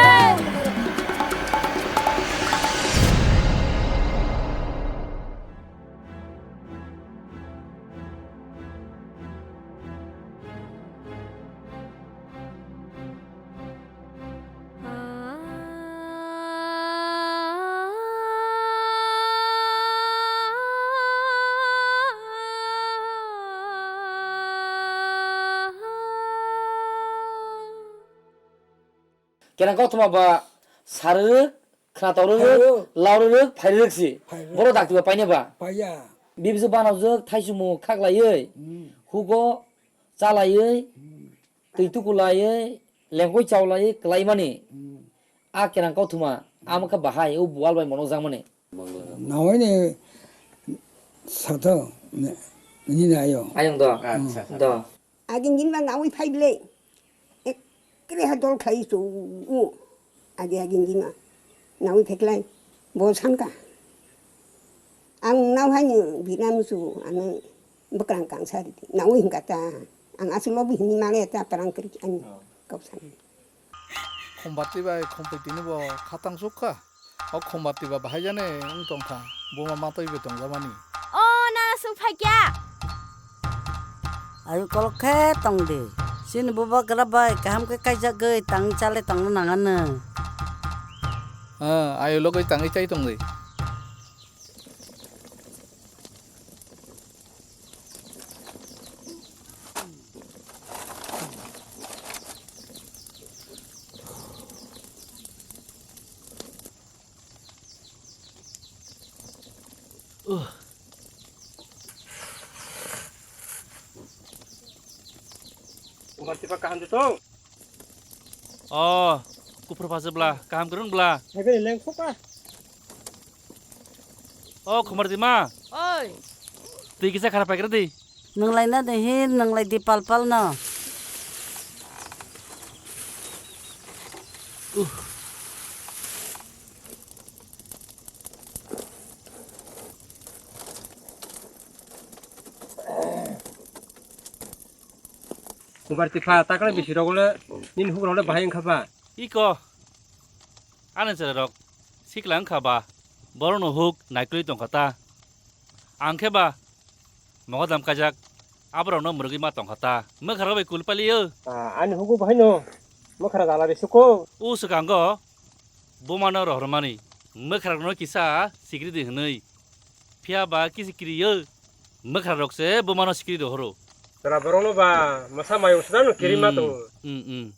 Kena kothoma ba sarwrwk, khwnatorwrwk, laurwrwk, phairwrwk si. Phairwrwk. Boro dakti ba paine ba. Paiya. Bibisi banajwk, thaichumung khaklaiwi, hmm, hugo chalaiwi, hmm, twi tukulaiwi, lengkoi chaulaiwi kwlaimani. Hmm. A kenang kothoma, hmm, amo khe bahai, o buwal bai monokjakmani. Nawi ni sato, ni, ni na ayo. Ayong do. Acha. Do. Agin gin ma nawi phai ble. Ekkere ha dol khai so u. Agi agin gin ma. Nawi pheklai. Bo sanka. Ang nau hai ni binam su anu. Bwkrang kangsa ridi. Nawi hingka ta. Ang aswk lobi hini male ta parang kri ani. Oh. Kau sani. Khumbatwi bai khumpui tini bo khatang sukha. O khumbatwi ba bahai jani wng tongkha. Buma matwi bai tonglamani. O nana sung phaikya. Ayu kolok khe tong di. Sini bubagra bai kaham khe kaijagwi tang chale tongna nangano. Ah, ayu logwi tangwi chai tong di. Khumbar tipa kaham de tong? O, kuphur phaswk bla, kaham kwrwng bla. Hai khe lengkhok ka. O, Khumbar tima. Oi. Twi kisa khara paikra di. Nwnglai na de hin, nwnglai di pal pal no. Khumbar tipa, takle bisi rok le nini hugrok le bahai wngkha ba? Iko. Ani chwrairok sikla wngkha ba, borokno huk naikolwi tongkha ta. Ang khe ba mogodam kaijak, aborokno mwrwgwi ma tongkha ta. Mwkharok bai kul paliyo. Ah, ani hugo bahaino mwkhara dala de suko. O swkango bumano rohormani mwkharokno kisa sikri di hwnwi. Phiya ba kisi kiriyo, mwkharok se bumano sikri rohoro. Chwla borokno ba mwsa mayung swdano kirima tongo. Hmm, hmm.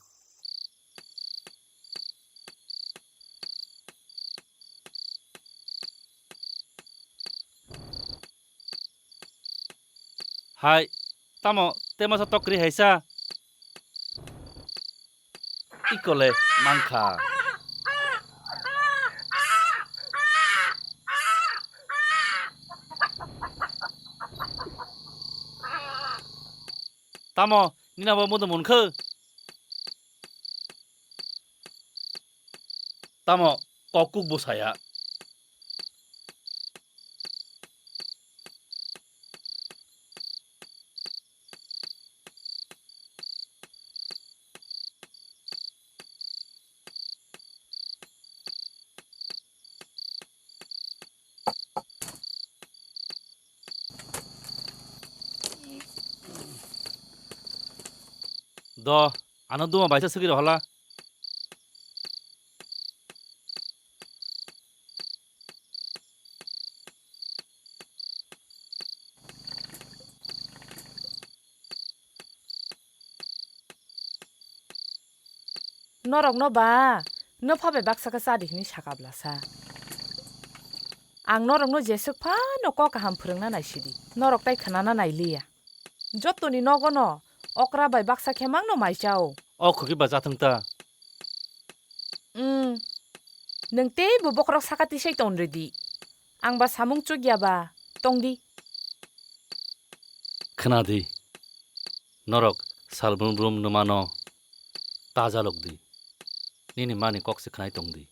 Hai, tamo tei masa tok kwrwi hai sa? Ikole mankha. Tamo nina bo mudu munkhu? Tamo kok kuk bo saya. Do, ano duma baisa swkiro hala. Norokno ba, no pha bai baksa khe cha di hwnwi saka bwlasa. Ang norokno jeswk phano kok kaham phwrwngna naisidi, norok tai khwnana nailiya. Jotoni nogono okra bai baksa khe mangno mai chao. O khoki ba jathwng ta. Umm. Nwng teibo bokhorok saka tisai ton rwdi. Ang ba samung chukya ba tongdi. Khna di. Norok sal brum brum nwmano ta jalok di. Nini mani kok se khnai tong di.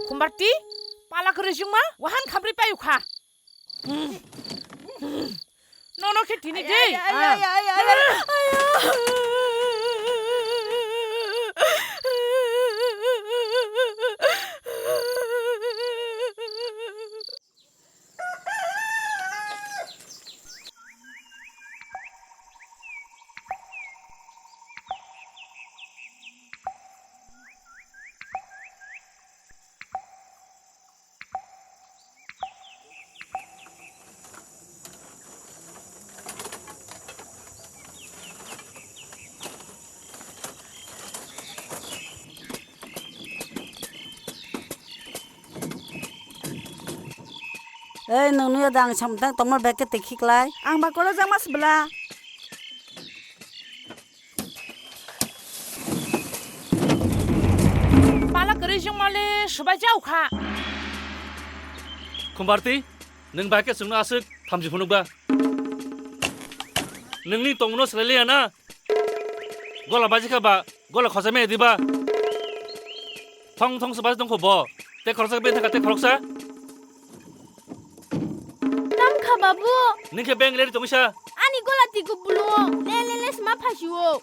Khumbarti, pala kwrwi chwngma, wahan khamri payu kha. Nono khe tini de. Ay, ay, ay, ay, ay, ay, ay. Ei, nwng nuya da ang samtang tongma bag khe twi khiklai. Ang ba kolo jang mas bla. Pala kwrwi jongmale subai jau kha. Khumbarti, nwng bai khe chwngno aswk thamchi phunukba. Nwngni tongno swlai liya na? Gola baji kha ba, gola khosai maya diba? Thong thong se baji tongkho bo. Te khoroksa bini thangkha te khoroksa. Tam kha babu. Nini khe beng leri tongwi sa. Ani gola twi kubulungo le le le sma phasio.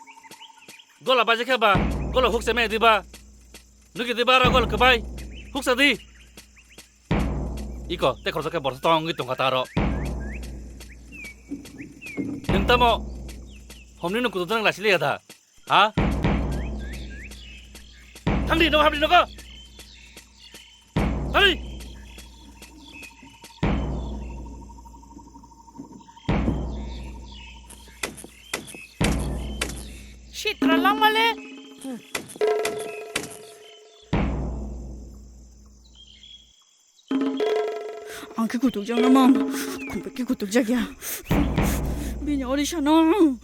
Gola baji kha ba, gola huk se maya diba? Nugi diba aro gola kwbai? Huk sa di. Iko, te khoroksa khe borsa tongwi tongkha ta aro. Nwng tamo homni nwng kutung nang lasi liya da? Ha? Thangdi, no habdi nogo. Thangdi. Ralangmale. Ang khe kutukjakna mang. Khumbai khe kutukjak ya. Bini ori sano.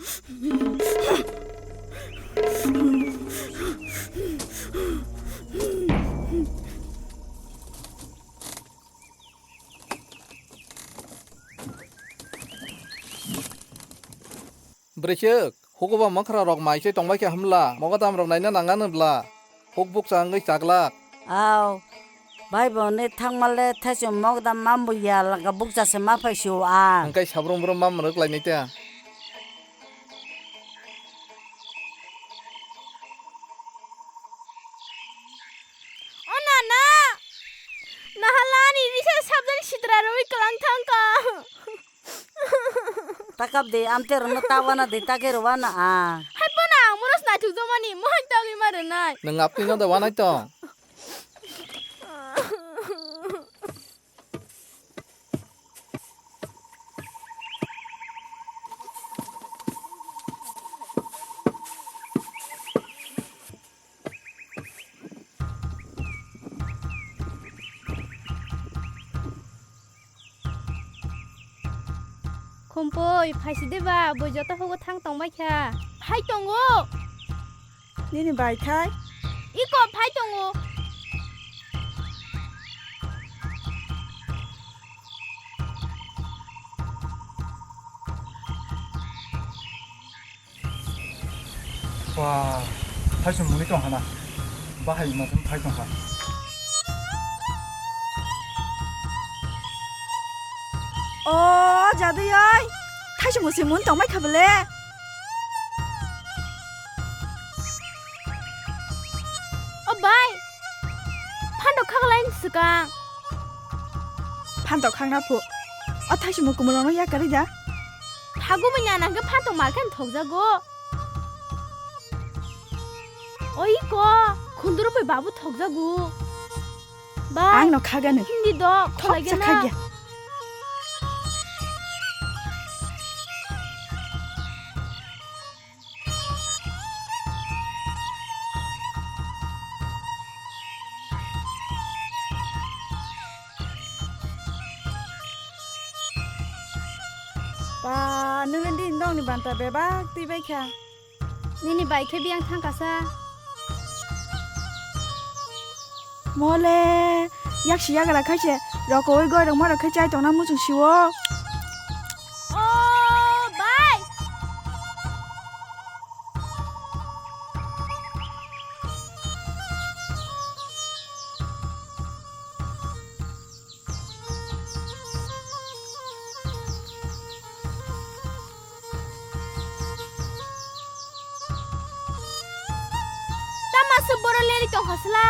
Bwrwichwk, hukuba mwkhra rok mai se tongbai kha hwnla, mogodam rok naina nang anw bla, huk bukcha wngwi chaglak. Aw, bai bo ne thangmale thaichung mogodam mambo ya laka bukcha se ma phai sio ang. Hwnkhe sabrum brum mam rwk lai nai ta. O nana, nahalani risa sabjak sitra rwi kwlang thangkha. Takap de, amte rono tawana de, take rowana a. Hai phano ang mono snaichuk jomani, mohai tagwi ma rwnai. Nwng apni no da wanai tong. Khumpui, phaisidi ba, bui joto hugo thang tongbai kha. Phai tongo. Nini bai khai? Iko phai tongo. Ba, thaisung muni tong hana. Bahai ma thum phai tong kha. O, jadui oi. Thaisung se mun tong mai kha bele. O bai. Phantok khaklai swkang. Phantok khakna phu. O thaisung kumulano yakarwi da. Phagumui nana hwnkhe phantok malkheno thokjago. Oi ko, khunduru bai babu thokjago. Bai, ang no khagano. Hindi do, thoksa khagana. Khagya. Ba, nwng di nongni banta bebak twi bai kha. Nini bai khe biyang thang kasa. Mole, yaksi yagra khaise, rokoi goi rok ma rok khe chai tongna muchung siwo. O, bai. Tama se boro leri tong khasla.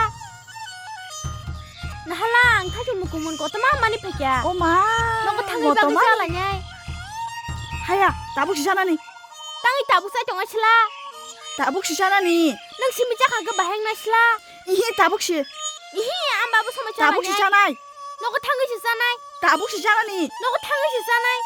Nahala ang thaichung mukumun kotoma mani phekya. O ma, nogo thangwi bagwi kotoma? Jalai nai. Haya, tabuk si janani. Tangwi tabuk sai tong sla. Tabuk si janani. Nang simi jakha ga baheng na sla. Ihi tabuk si. Ihi, ang babu sama tabuk si janai. Nogo thangwi si janai. Tabuk si janani. Nogo thangwi si janai.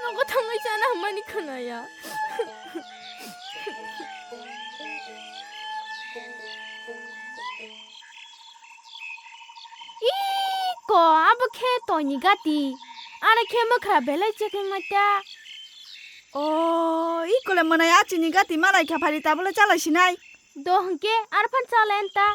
Nogo thangwi chana hamani khwnaya. Iko, abo khe toini gati. Ano khe mwkha belai chekengma ta. O, iko le mwnai a chini gati malai kha phari tabole chalai sinai. Do hwnkhe arphan chalai anta.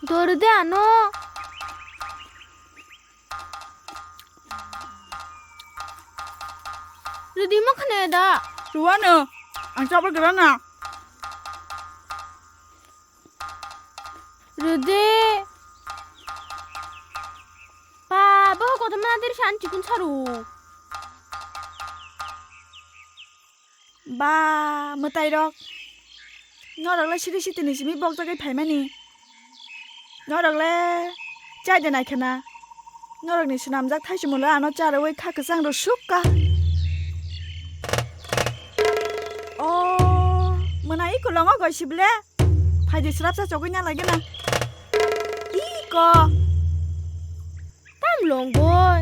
Doru de ano. Rudi mo khne da. Ruwano. Ang chapal grana. Rwdi. Ba, bo kotorma nadir san chikun saru. Ba, mwtairok. Norok le siri sitini simi bokjagwi phaimani. Norok le chaide naikhana. Norokni swnamjak thaichumolo ano charwi kha kwchang rw sukka. O, mwnai kolongo goi sible. Phaidi swrapsa chogwi na lagi na. Iko. Tam long boy.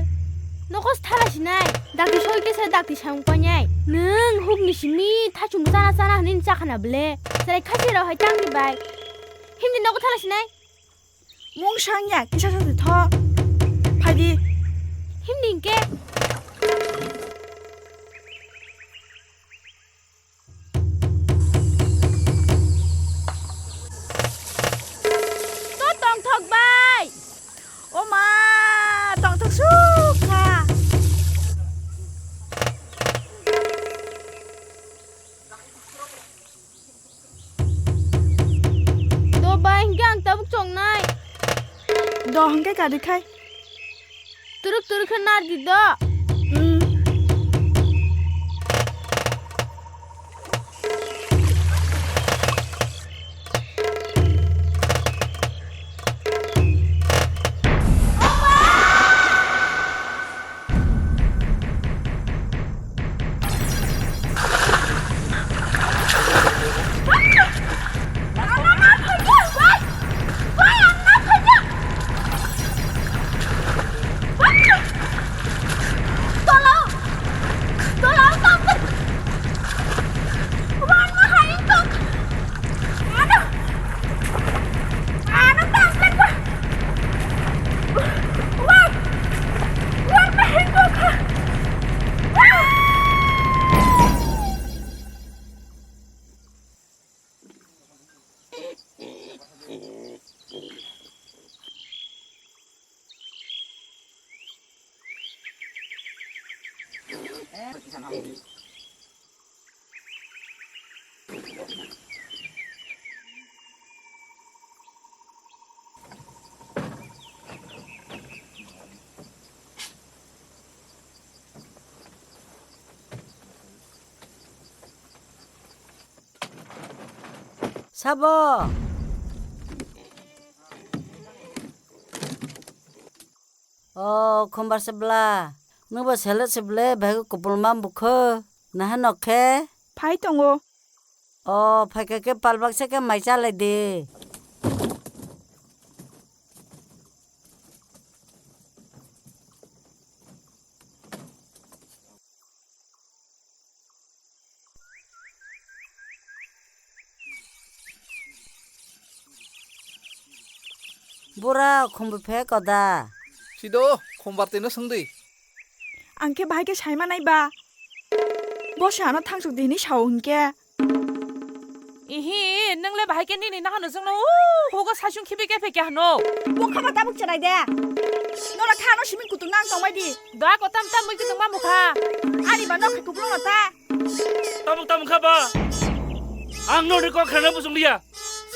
Nokos thala sinai. Dakti soi kesa dakti samung panai. Nung hukni simi thachum chana chana hwnwi chakhana ble. Serai khasi rok hai tangni bai. Himni nogo thala sinai. Mung sangya kisa sa tho. Phaidi. Himni ke. To tongthok bai. O ma, tongthok sukha. Do bai, hingke ang tabuk chongnai. Do hingke kari khai. Turuk turuk khe nardi do. Hmm. Sabo. O, khumbar se bla. Nwng bo sele se ble, bhai kupulma bukho. Naha nok khe? Phai tongo. O, phaikha khe palbak se khe mai chalai di. Bura khumbu phe koda. Sido, khumbar tino swngdi. Ang khe bahai khe saima nai ba. Bo se ano thangsok di hinwi sao hinkhe. Ihi, nwng le bahai khe nini nahano chwngno, uh, hugo saichung khibi khe phe khe hano. Bo khama tabuk cherai de. Nora kha ano simi kutung nang tongbai di. Da ko tam tam mui kutung ma mukha. Ani ba nok khe kupulung no ta. Tabuk tabuk kha ba. Ang no ni kok khrana busung liya.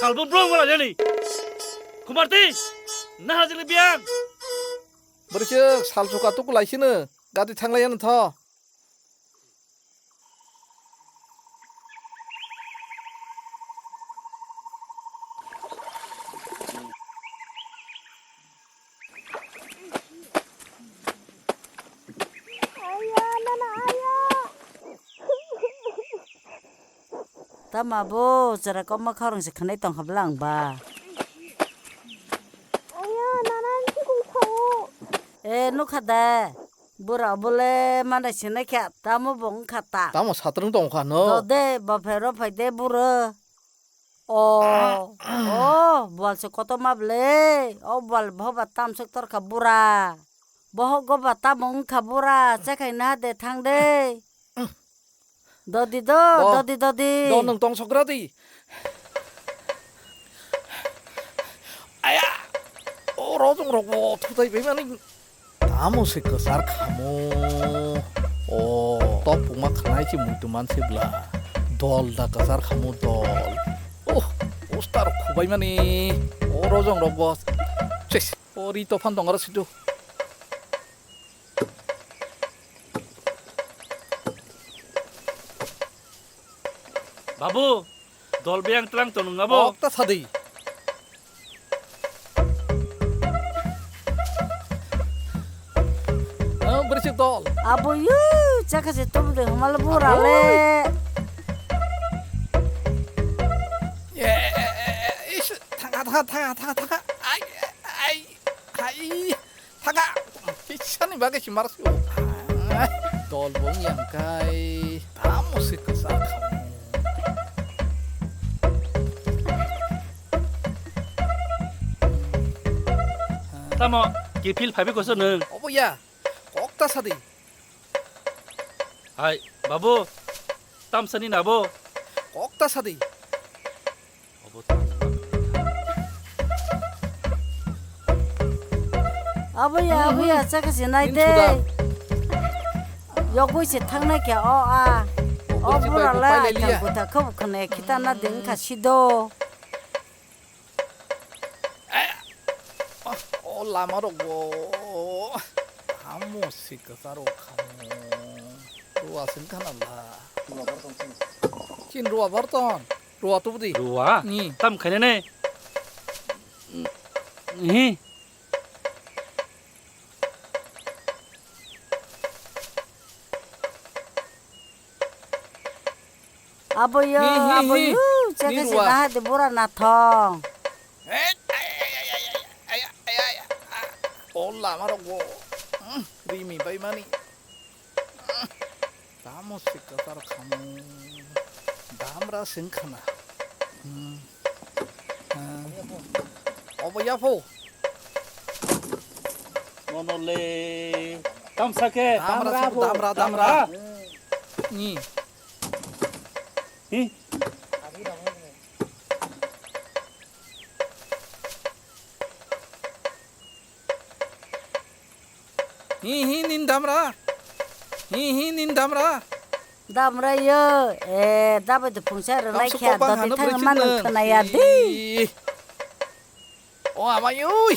Salbo brong wala jani. Kumarti, naha jili biang. Bwrwi se sal chuka tuku lai sino. Gati thanglai ano tho. Tama bo chwra kokma khorang se khwnai tongkha bwla ang ba. Aya, nana ang thikung sao. E, nukha da. Bura bole mana sinai kha, tamo bo wngkha ta. Tamo satrung tongkha no? Do de, bo phai ro phai de bura. O, o, bual se kotorma ble. O bual bohoba tamsok torkha bura. Bohok goba tamo wngkha bura, chekhai na de thang de. Dodi do, do. Dodi, dodi. Do nwng tong sokra di. Aya. O rojong rok bo thutai bai mani. Tamo se kwchar khamo. O, top puma khnai se muitu man se bla. Dol da kwchar khamo dol. Oh, poster khubai mani. O rojong rok bo. Chis. O ri to phan tong aro situ. Babu, dol biyang tlang to nung abo. Kok ta sadi. Ang bersih dol. Abo yu, chakha se tum de humal bura le. Ye, is, thanga, thanga, thanga, thanga, thanga. Ai, ai, ai. Thaka, kisani bagwi si mar sio. Dol bo yang kai, tamo se kwsa khamu. Tamo, kiphil phaibi koso nwng? Obo ya, kok ta sadi. Hai, babu, tamsani nabo? Kok ta sadi. Abo ya, abo ya, chakha se nai de. Yogwi se thangnai khe o a. O bura le ai thang kuta khabu khane khita na ding kha sido. O lama rok bo. Amo se kwcharo khamo. Ruwa sing khana la. Chin ruwa barton. Ruwa tubudi. Ruwa? Ni. Tam khainane. Hi. Abo yo, hi, hi, abo hi. Yo, chakha se ruwa. Naha de bura nathong. Hey, ay, ay, ay. O lama rok bo. Hmm, rimi bai mani. Tamo se kwcharo khamo. Damra sing khana. Hmm. Ah. Obo ya pho. Mono le. Tamsa khe. Damra, damra, damra. Ni. Hi. Hi, hi, nin damra. Hi, hi, nin damra. Damra yo. Eh, dabai de phungsa rwnai khe doti thang man khna ya di. O ama yui.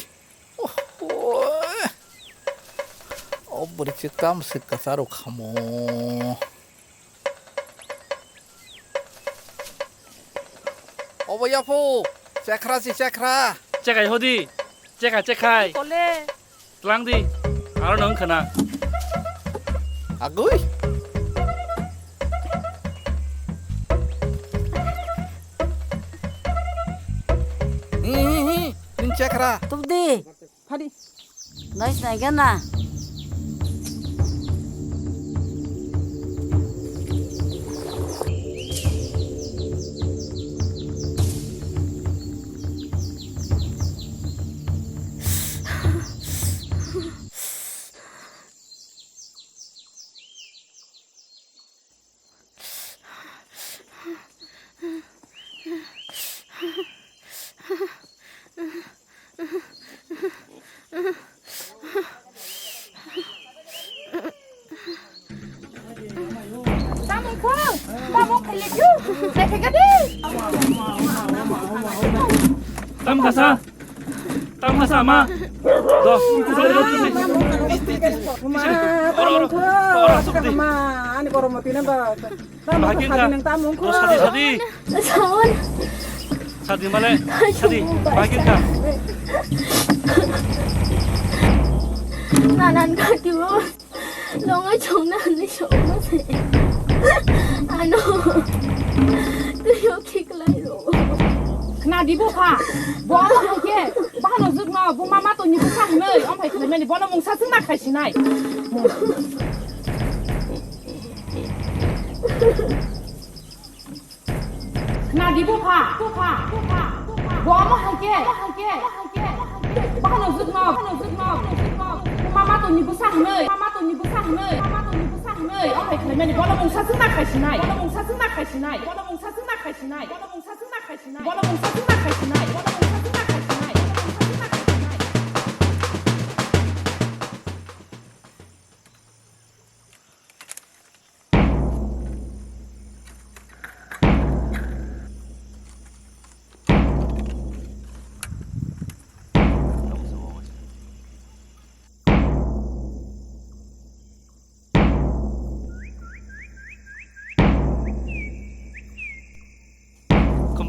O bwrwi chwkam se kwcharo khamo. Obo yapho, chekra si chekra. Chekai hodi, cheka chekai. Kole. Tlang di, aro nang khana. Agui. Hi, hi, hi, nin chekra. Tubdi. Phadi. Nai sinai gana. Tamung kho, tamung khailekyo, dekhegadi. Tam kasa. Tamo sama. Do. Oro, oro. Oro, sukti. Ani borok mati na ba. Bahagin ka. Sadi, sadi. Sadi male. Sadi. Bahagin ka. Nanan ka tiwo. Longai chongna hinwi songma se. Ano. Twiyo khiklai ro. Khna di bupha. Bo amo hai khe. Bahano jwkno bo mama tongni bwsa hinwi. Om hai khna mani bono mungsa chwngna khai sinai. Khna di bupha, bupha, bupha, bupha. Bo omo hai khe, omo hai khe, omo hai khe, omo hai khe. Bahano jwkno, bahano jwkno, bahano jwkno. Mama tongni bwsa hinwi, mama tongni bwsa hinwi, mama tongni bwsa hinwi. Omo hai khlaimani bono mungsa chwngna khai sinai, bono mungsa chwngna khai sinai, bono mungsa chwngna khai sinai, bono mungsa chwngna khai sinai, bono mungsa chwngna khai sinai, bono mungsa chwngna khai sinai, bono mungsa chwngna khai sinai.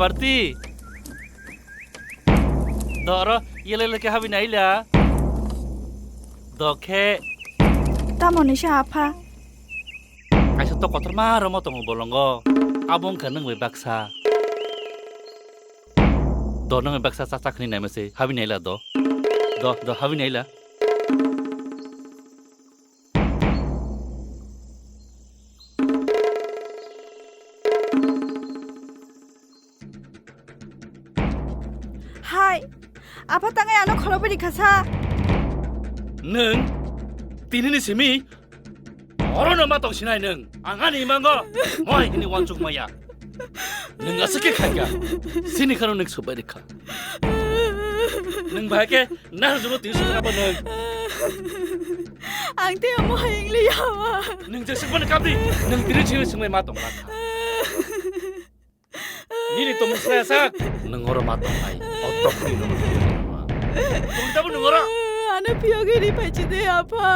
Party. Do oro yele leke habi naila. Do khe. Tamo ni sa apha? Kaisa to kotor ma romo tongo bolongo. Abo wngkha nwng bai baksa. Do nwng bai baksa cha cha khni naima se habi naila do. Do, do habi naila. Hai, apha tangai ano khorokbai rikha sa. Nwng tini ni simi oro no ma tong sinai nwng. Ang ani imango moi hini wansuk maya. Nwng aswk khe khaikha. Sini khano nwng subai rikha. Nwng bahai khe nahar juno tini sukha ba nwng. Ang tei omo hai wng liya. Nwng jesuk bani kapdi. Nwng tini simi sungbai ma tong lakha. Nini tongmung saya sak. Nwng oro ma tongnai. O tokni rok. Tongni tabuk nwng oro. Ano phiyogwi ri phaichi de apha.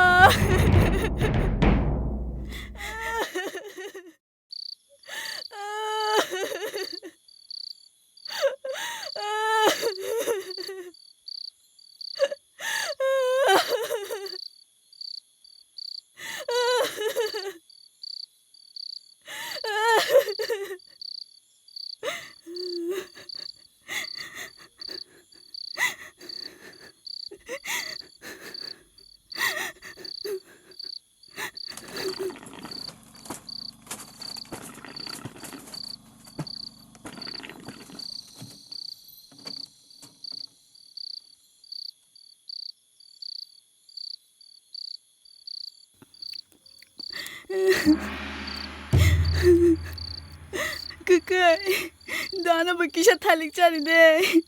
Kwkai, do ano bo kisa thalik chari de.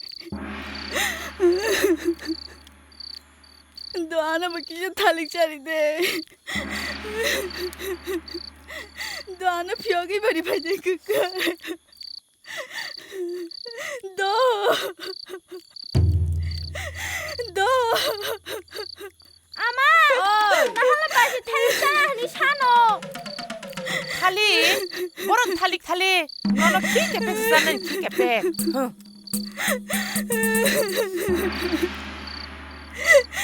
Do ano bo kisa thalik chari de. Do ano phiyogwi bari phai de, kwkai. Do. Do. Ama! Oi! Nahala baji thalik chaya hwnwi sano. Thalik? Borok thalik thalik. Nono khi kepek sujana, khi kepek. Huh.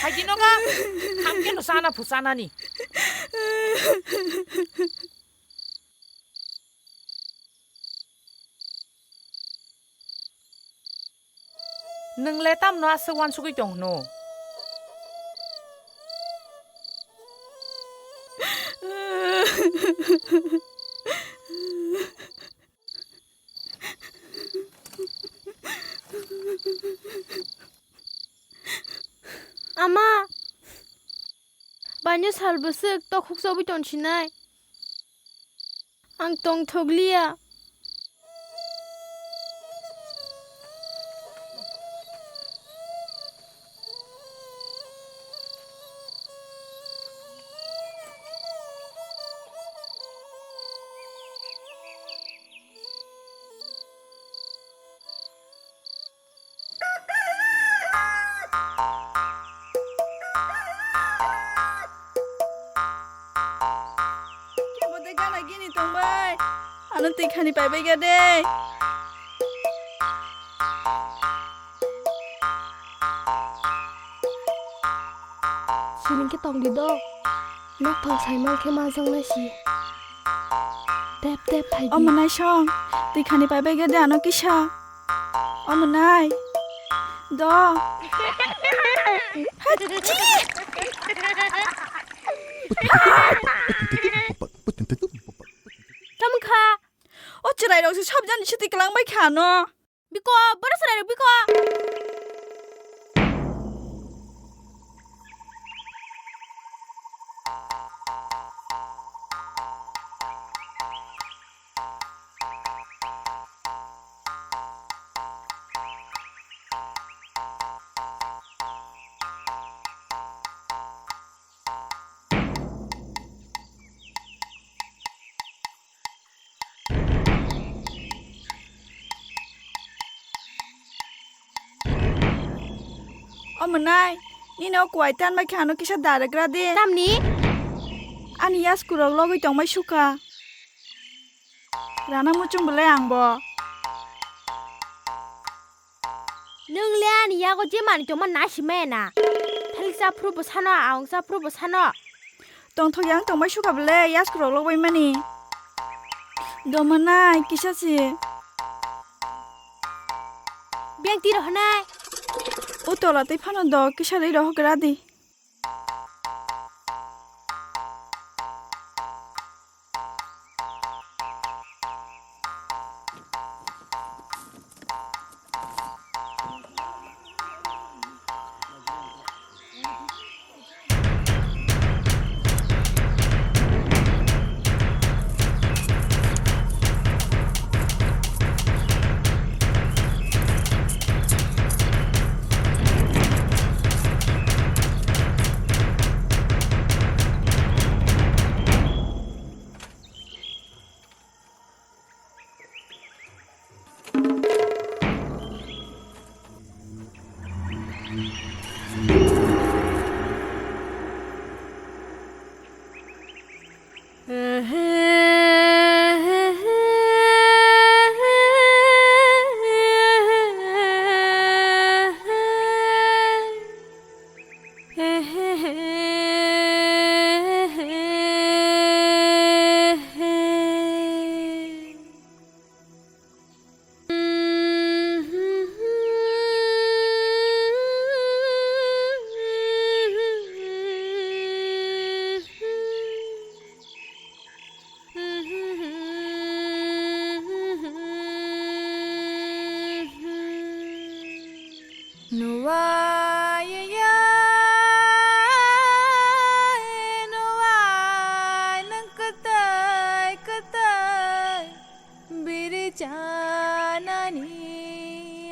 Haji nogo, hamke no sana phusanani. Nwng le tamno aswk uansugwi tong hwno? Ama, baino sal bwswk tokhuk chobwi tong sinai. Ang tongthok liya. Kebo de gana gini tongbai. Ano twi khani paibai ga de. Sining khe tong di do. Nok phang sai man khe ma jang nai si. Tep tep phai di. Omo nai song. Twi khani paibai ga de ano kisa. Omo nai. Do. Hachi! Tamo kha? O chwrai rok se sob jani siti kwlang bai kha no. Biko, boro chwrai rok biko. O mwnai, nini o kuwai tanbai khe ano kisa daragra de. Tamni? Ani yasku rok logwi tongbai sukha. Rana muchung belai ang bo. Nwng le ani yago je manwi tongma nai si maya na. Thalik cha phuru bwsano, aung cha phuru bwsano. Tongthok yang tongbai sukha bwle, yasku rok lok bai mani. Doma nai, kisa si. Beng tiro hwnai. O tola tei phano do, kisa rei rohok gra di. Nuwai ya, nuwai nwng kwtwi kwtwi biri chanani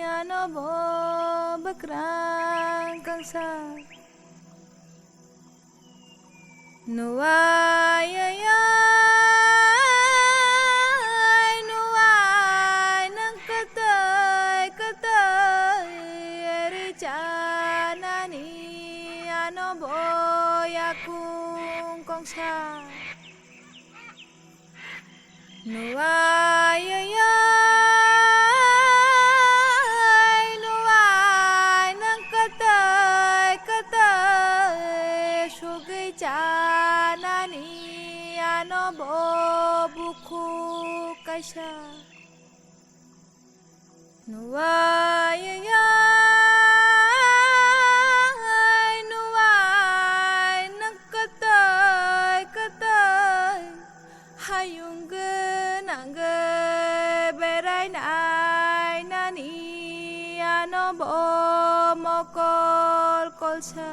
ano bo bwkrang kangsa. Nuwai ya, nuwai nwng kwtwi kwtwi ri chanani ano bo yakung kongsa. Nuwai ya, nuwai nwng kwtwi kwtwi sugwi chanani ano bo bukhuk kaisa. Nuwai ya, nuwai nwng kwtwi kwtwi hayung gwnang berai nai nani ano bo mokol kolsa.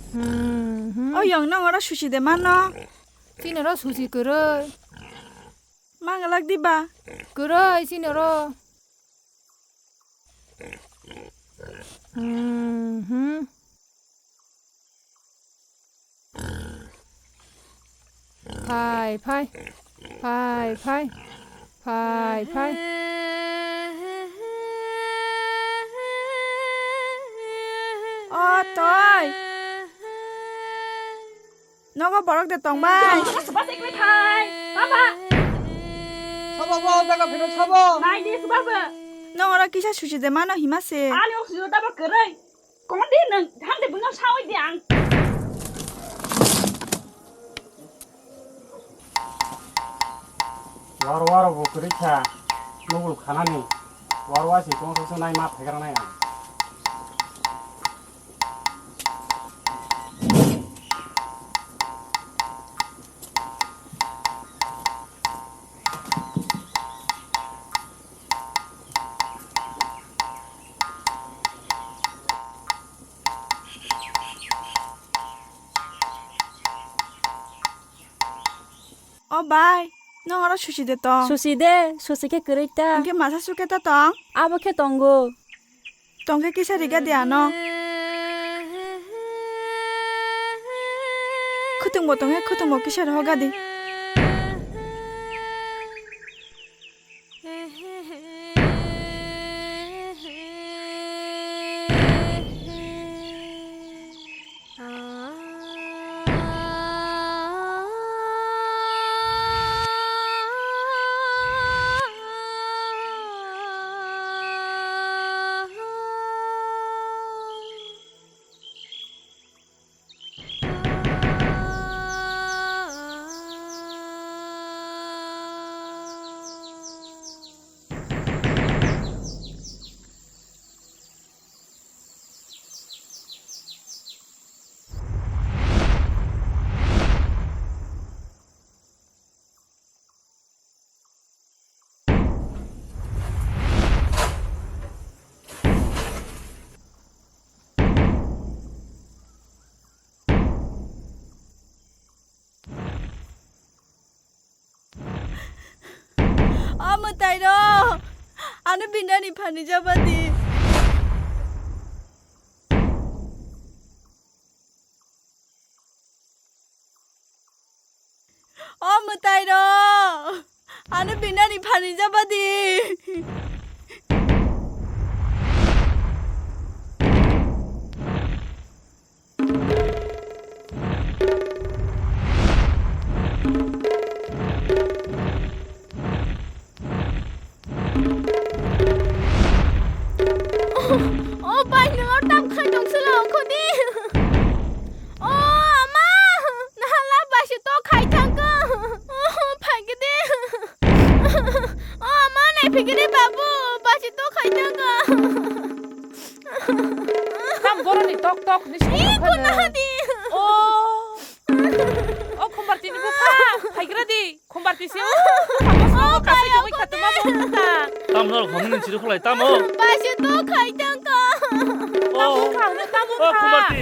Mhm. O yong nang oro susi de mano. Chini oro susi kwrwi. Mangalak diba? Kwrwi chini oro. Mhm. Phai, phai. Phai, phai. Phai, phai. O, toi. Nogo borok de tongbai. Bas ekle thai. Baba. Sabo bo, jaga phiro sabo. Nai di, baba. Nong oro kisa susi de mano hima se. Ani oxygen tabo kwrwi. Kondi nwng, thamde bwino sawi di ang. Aro aro bo kwrwi kha, nugul khanani. Aro asi tong tong nai ma phaikra nai ang. O bai, nwng oro susi de tong? Susi de, susi khe kwrwi ta. Hwnkhe masa sukhe ta tong? Abo khe tongo. Tongkhe kisa riga di ano. Khutungbo tongkhe khutungbo kisa rohoga di. O mwtai rok, ano binani phani jabadi. O mwtai rok, ano binani phani jabadi. O bai, nwng tam khai tong sila ongkho di. O ama, nahala baisi to khai thangkha. O phaikhe di. O ama, nai phikhe di babu, baisi to khai thangkha. Tam boroni tok tok ni song. Ih, khana di. O. O khumbar tini bupha, phaigra di. Khumbar tisi o. Khumbar tisi o, kasai jomoi khatuma bo ta. Tam norok hamni nung chiri khulai, tam o. Baisi to khai thangkha. O. Tam o kha, tam o kha. O khumbar ti.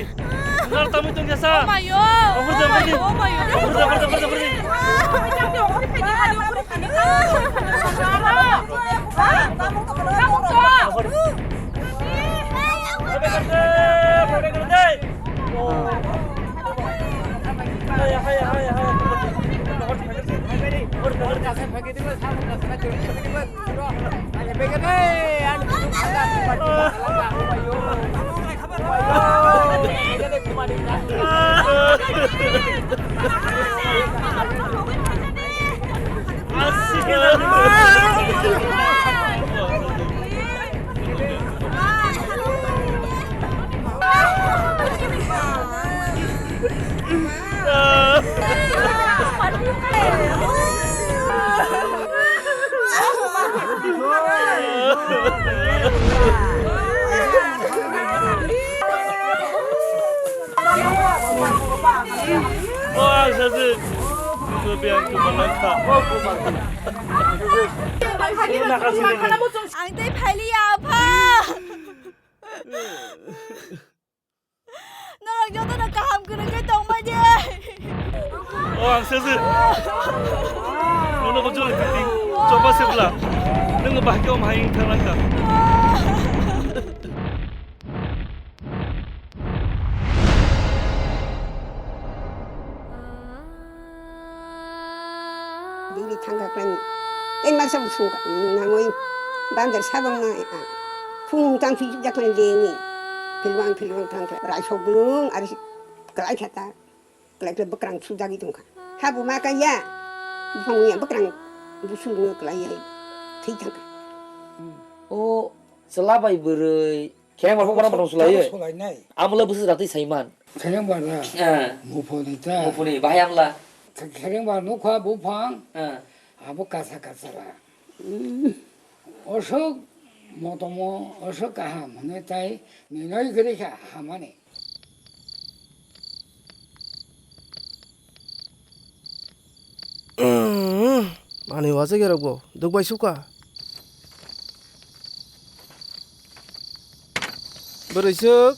Nor tam o tong jasa. O mayo. O khurja, o khurja. O mayo. O khurja, khurja, khurja, khurja. O, ang sajik. Nungno biyang kwmana kha. Ang tei phailiya, apha. Norok jotono kaham kwrwngkhe tongmani. O, ang sajik. Nono bo jora titi. Choba sebla. Nungno bahai khe om hai wngthang langkha. Bini thangkha khlai tei masa bo sung nangwi bandar sabang na phung tang phi jak khlai leni philwang philwang thang khlai raisok blung ari kwlai kha ta kwlai khe bwkrang sujagwi tongkha ha bo ma kaiya buphang ya bwkrang busu no kwlai ya thwi thangkha. O chwla bai bwrwi. Khereng bar phokmano botong sulaiwi. Sulainai. Amla bwswk ratwi saiman. Khereng bar na. Eh. Muphuni ta. Muphuni, bahai amla. Khereng bar nukha buphang. Eh. Abo kasa kasa la. Osok motomo, osok kaham hwnwi tai ninoi kwrwi kha hamani. Umm, ani wajakrokbo dukbai suka. Bwrwi swk.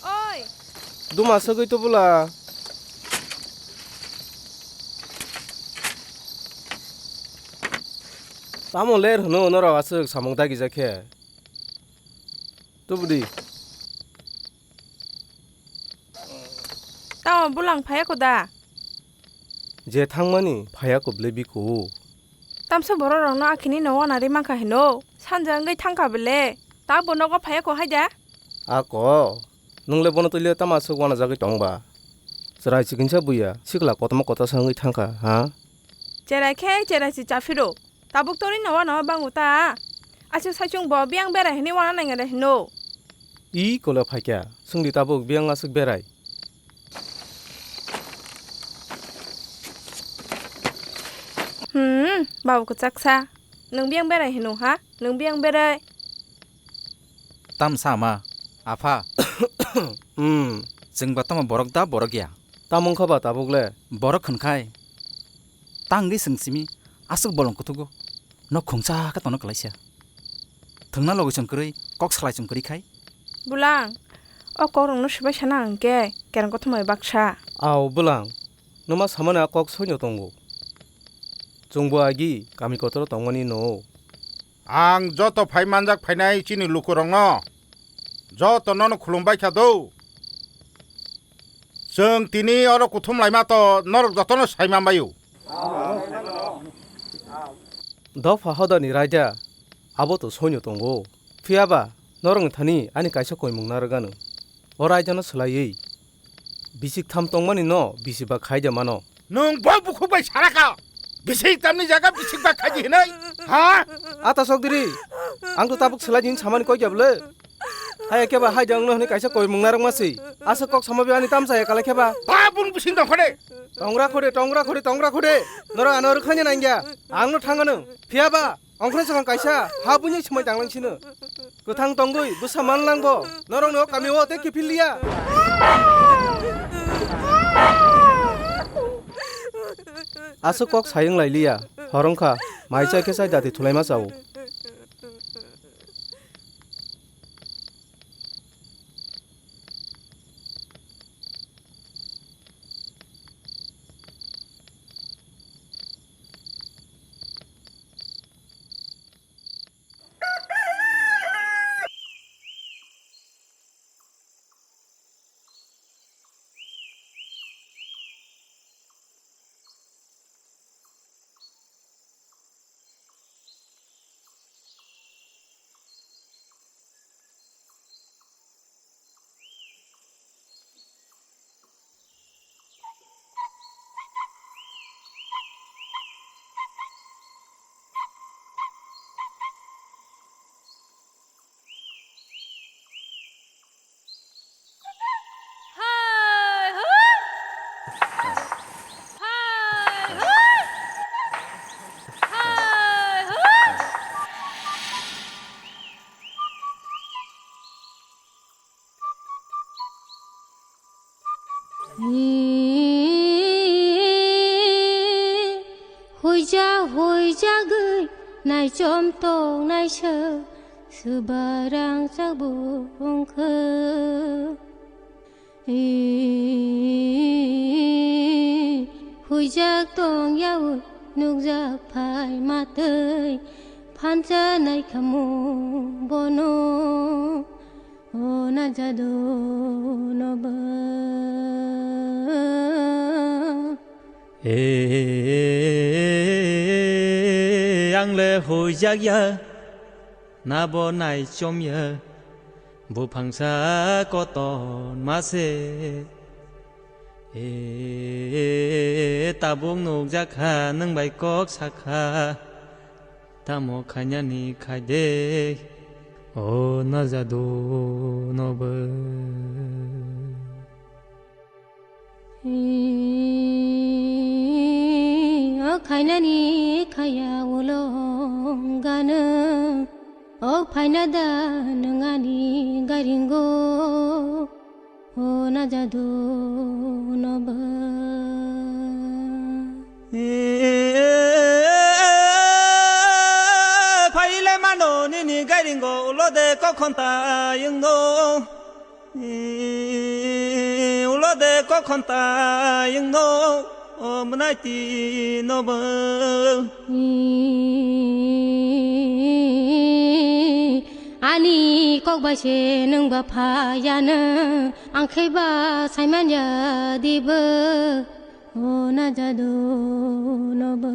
Oi. Duma swgwi tubula. Tamo ler hwno norok aswk samung dagijak khe? Tubudi. Tamo bulang phaiya ko da? Je thangmani phaiya ko bwle biko. Tamsa borok rokno akhini no wana ri mankha hino. Sanja wngwi thangkha bwle. Ta bo nogo phaiya ko hai da? Ako, nwngle bono twile tama aswk wana jagwi tongba? Chwrai chikinsa buya, sikla kotorma kotorsa wngwi thangkha, ha? Cherai khe cherai si chaphiro. Tabuk torino wana bango ta. Aswk saichung bo biyang berai hwnwi wana nangya de hino. I kole phaikya, swngdi tabuk biyang aswk berai. Hmm, babu kwchaksa. Nwng biyang berai hino ha? Nwng biyang berai. Tamsa ma, apha. Hmm. Chwng ba tamo borok da borok ya? Tamo wngkha ba tabuk le? Borok hwnkhai. Tangdi swng simi aswk bolong kuthugo. Nok khungsa khe tono kwlaisa. Thwngna logi chwng kwrwi, kok salai chwng kwrwi khai. Bulang, o kokrokno swbai sana hwnkhe kereng kothomai baksa. Ao bulang, nwma samani a kok soino tongo. Chwngbo agi kami kotoro tongmani no. Ang joto phai manjak phainai chini lukurokno, joto nono khulumbai kha do. Chwng tini oro kuthum laima to norok jotono sai manbaio. Dopha hodani raida abo to soino tongo. Phiya ba norokni thani ani kaisa koimung narwk anw. O raidano swlaiwi bisik tham tongmani no bisi ba khai de mano. Nwng bo bukhuk bai sara kha. Bisik tamni jaga bisik ba khaji hinai. Ha? Ata sok diri. Ang to tabuk swlai din samani koi kya bwle. Hai khe ba hai de ang no hwnwi kaisa koimung narwk ma si. Asa kok sama bi ani tamsa ya kala khe ba. Ba bung bising tong khode. Tongra khode, tongra khode, tongra khode. Norok ano rwkhaina nangya. Ang no thangano. Phiya ba. Ongkhorwi swkang kaisa ha buini swmai tanglang sino. Kwthang tongwi bwsa manlangbo norokni o kami o tei kiphil liya. Aswk kok sayung lai liya, hor wngkha, mai chai khe chai dati thulaima chao. Huija huijagwi naichom tong naiswk swbarang chabung khe. Huijak tong yaui nukjak phai matwi phancha naikhamu bono. O na jadu no ba. Ang le huijak ya, nabo naichom ya, buphangsa koton mase. E, tabuk nukjak kha, nwng bai kok sakha. Tamo khainani khaide, o na jadu no ba. O Khainani khaya ulong gana, o phaina da nwng ani garingo, o na jadu no ba. Phaile mano nini garingo, ulo de kokhon ta yungno. Ulo de kokhon ta yungno, o mwnai twi no bo. Ani kok bai se nwng ba phayana, ang khe ba saiman ya di bo, o na jadu no bo.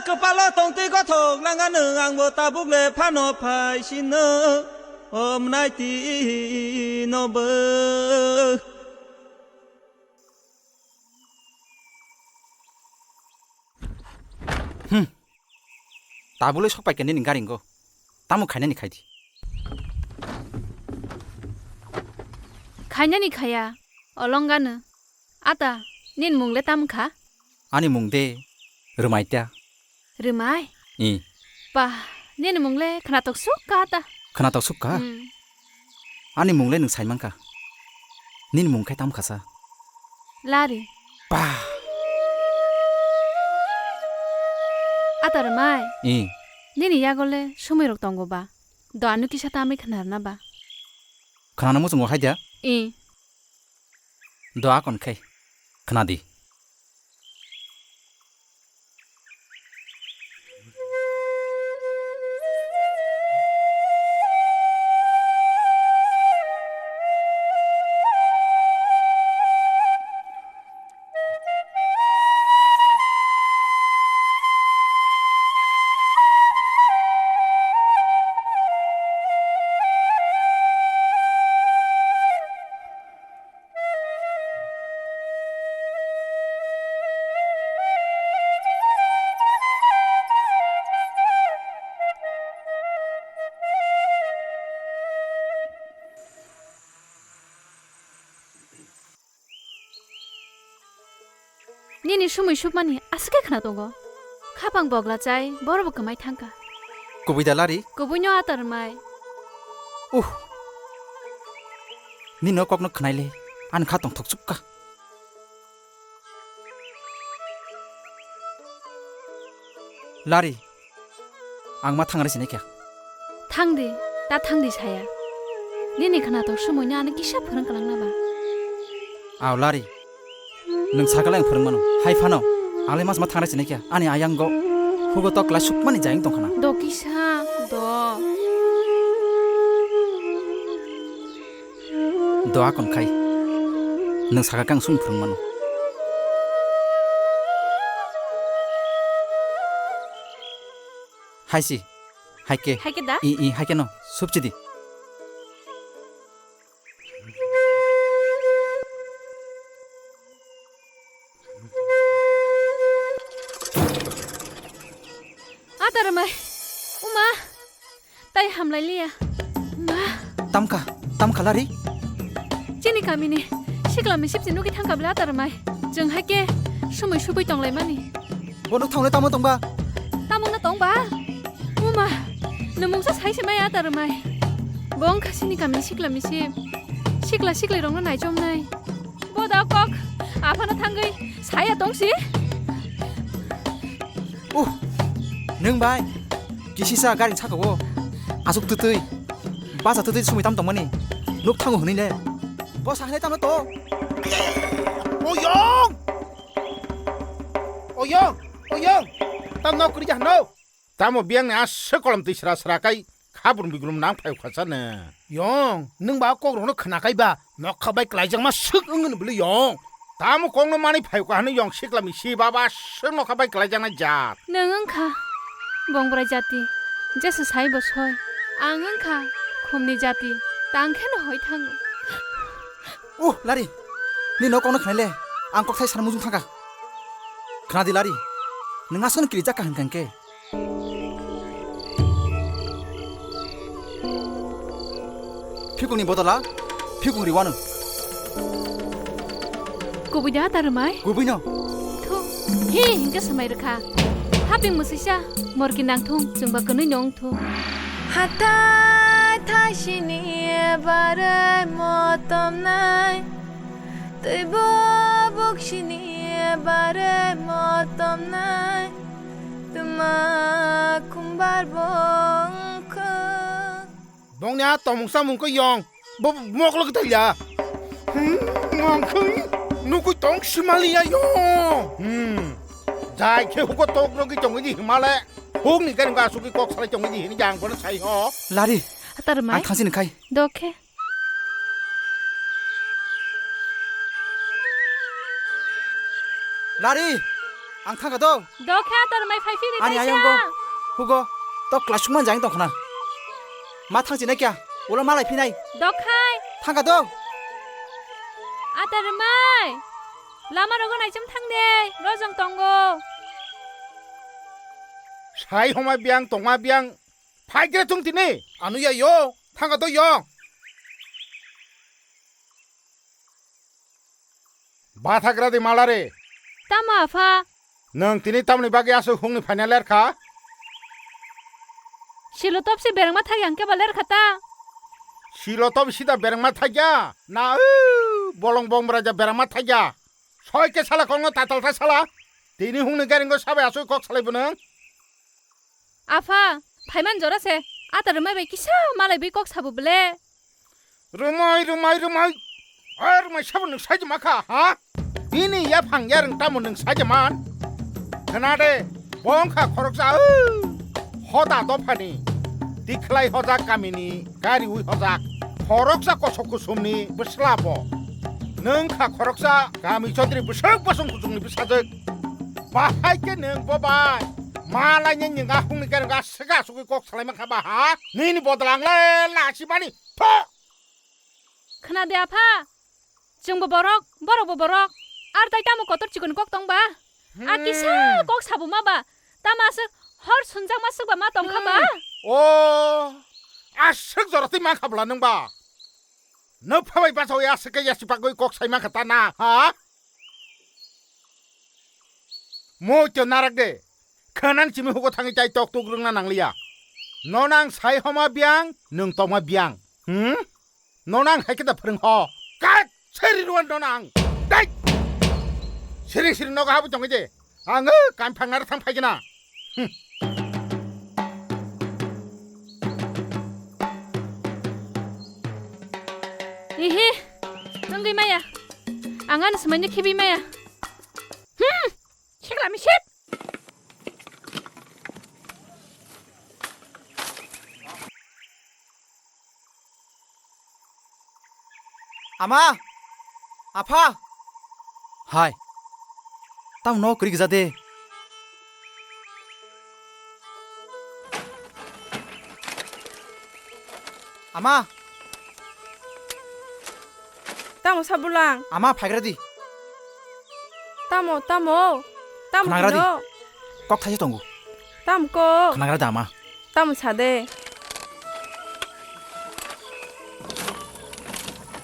Kwpalo tongtwi gothok langano, angbo tabuk le phano phai sino, o mwnai twi no bo. Hmm. Tabuloi sok pai khe nini garingo. Tamo khainani khai di. Khainani khaya, olongano. Ata, nini mung le tam kha? Ani mung de Rwmai ta. Rwmai? I. Pa, nini mung le khwnatok suk kha ta. Khwnatok suk kha? Hmm. Ani mung le nwng sai man kha. Nini mung khe tam kha sa? Lari. Bah. Ata Rwmai. I. Nini yago le sumui rok tongo ba? Do ano kisa tamwi khwna rwna ba? Khwnana muchungo hai da? I. Do akon khai. Khwna di. Nini sumui supmani aswk khe khwna tongo. Khapang bogla chai, borok bo kwmai thangkha. Kubui da Lari? Kubui no Ata Rwmai. Uh. Nini o kokno khwnai le, ani kha tongthok chukka. Lari, ang ma thangre sini kya? Thangdi, ta thangdi saya. Nini khwnatok sumui no ano kisa phwrwng kwlang na ba? Aw Lari, nwng sakala ang phwrwng mano. Hai phano, ang le mas ma thangre sini kya? Ani ayang go, hugo tok lai sukmani jayang tongkhana. Do kisa, do. Doa kon khai. Nwng saka kang sung phwrwng mano. Hai si, hai ke. Hai ke da? I, i, hai ke no. Supchi di. Ata Rwmai, uma, tai hamlai liya. Ma. Tamkha, tamkha Lari? Chini kamini sikla misip si nugi thangkha bla Ata Rwmai. Jwng hai ke sumui supui tonglai mani. Bo nuk thangle tamo tongba? Tamo na tongba? Uma, nwng mungsa sai se mai Ata Rwmai. Bo wngkha chini kamini sikla misip. Sikla siklai rokno naichomnai. Boda kok, aphano thangwi saya tongsi. Uh, nwng bai kisisa gari saka o asuk twtwi, basa twtwi sumui tam tongmani nuk thango hwnwi le. Bo sahnai tamo to. Oyong! Oyong! Oyong! Tam nok kuri jahno? Tamo biyangni aswk kolom twi sra sra kai khabrum bigrum nang phaio khasa ne. Yong, nwng ba kok rokno khna kai ba, nokha bai klaijakma swk wngni bwlwi yong. Tamo kokno mani phaio ka hwnwi yong sikla misi baba aswk nokha bai klaijaknai jat. Nwng wngkha bongbrai jati, jesa sai bo soi. Ang wngkha khumni jati, tang kheno hoi thango. Uh, Lari, ni nok kokno khnai le, ang kokthai sana mujung thangkha. Khna di Lari, nwng aswkno kirijak kha hwnkha hwnkhe. Phikungni bodola Phikung riwano. Kubui da ta rwmai? Kubui no. Thu. Hi, hingke samai rwkha. Haping mwswisa, morki nangthung, chwngba kwnwi no wngthung. Hatai thaisini barwi motom nai, twibo buksini barwi motom nai, tuma khumbar bongkha. Bongni a tomung samung khe yong. Bo moklo khe taiya. Hmm, mangkhung nukui tong simaliya yo. Hmm. Jai khe huko tok rogi tongwi di himale. Hukni gani ba sugi kok salai tongwi di hini jang bono sai ho. Lari. Atar mai. Ang thangsi nang khai. Dokhe. Lari, ang thangkha do. Dokhe atar mai phai phini. Ani ayang go. Hugo, to class man jang tongkhna. Ma thangsi na kya? Ulo malai phinai. Dokhai. Thangkha do. Atar mai. Lama rogo naichum thang de. Rojong tongo. Sai homa biang tongma biang. Phai kre tung tini. Anu ya yo. Thangkha do yo. Bathagra di malare. Tamo apha? Nwng tini tamni bagwi aswk hukni phaina lerkha? Silo topsi berengma thagi ang keba lerkha ta. Silo top sida berengma thagya? Na, u, bolong bong braja berengma thagya? Soi ke sala kongno tatal ta sala. Tini hukni garingo sabai aswk kok salai bo nwng? Apha, phaiman jora se, ata rwmai bai kisa malai bai kok sabo ble. Rwmai, rwmai, rwmai. Ai rwmai sabo nwng saidi makha, ha? Bini yaphang yarwng tamo nwng saidi man? Khna de, bo wngkha khoroksa, o, hoda dophani. Tikhlai hojak kamini, gari ui hojak. Khoroksa kosok kusumni bwsla bo. Nwng kha khoroksa kami chodri bwswk bosong kuchukni bwsajwk. Bahai khe nwng bo bai. Malai ni nwng ahung ni kereng aswk aswk kok salai mankha ba ha? Nini bodol ang le lachimani. Tho! Khna de apha. Chwng bo borok, borok bo borok. Ar tai tamo kotor chikon kok tong ba? A kisa kok sabo ma ba? Tamo aswk hor sunjak ma swk ba ma tong kha ba? Hmm. O, aswk jora twi mankha bwla nwng ba? Nwng phabai bachawi aswk khe yasi bagwi kok sai mankha ta na, ha? Moi to narak de. Khanan chimi hugo thangwi tai tok tok rwngna nangliya. No nang sai homa biang, nwng tongma biang. Hmm? No nang hai khe da phwrwng ho. Kat seri ruan no nang. Dai! Siri siri nogo habu tongwi de. Ang o kam phang nara thang phai gana. Hmm. Ihi, nungwi maya. Ang ano swmaino khibi maya. Hmm, sikla mi sip. Ama! Apha! Hai. Tamo no kwrwi gwja de. Ama! Tamo sa bulang? Ama, phaigra di. Tamo, tamo? Tamo khnagra di. Hino? Kok thaisa tongo. Tamo ko? Khnagra da, ama. Tamo sa de.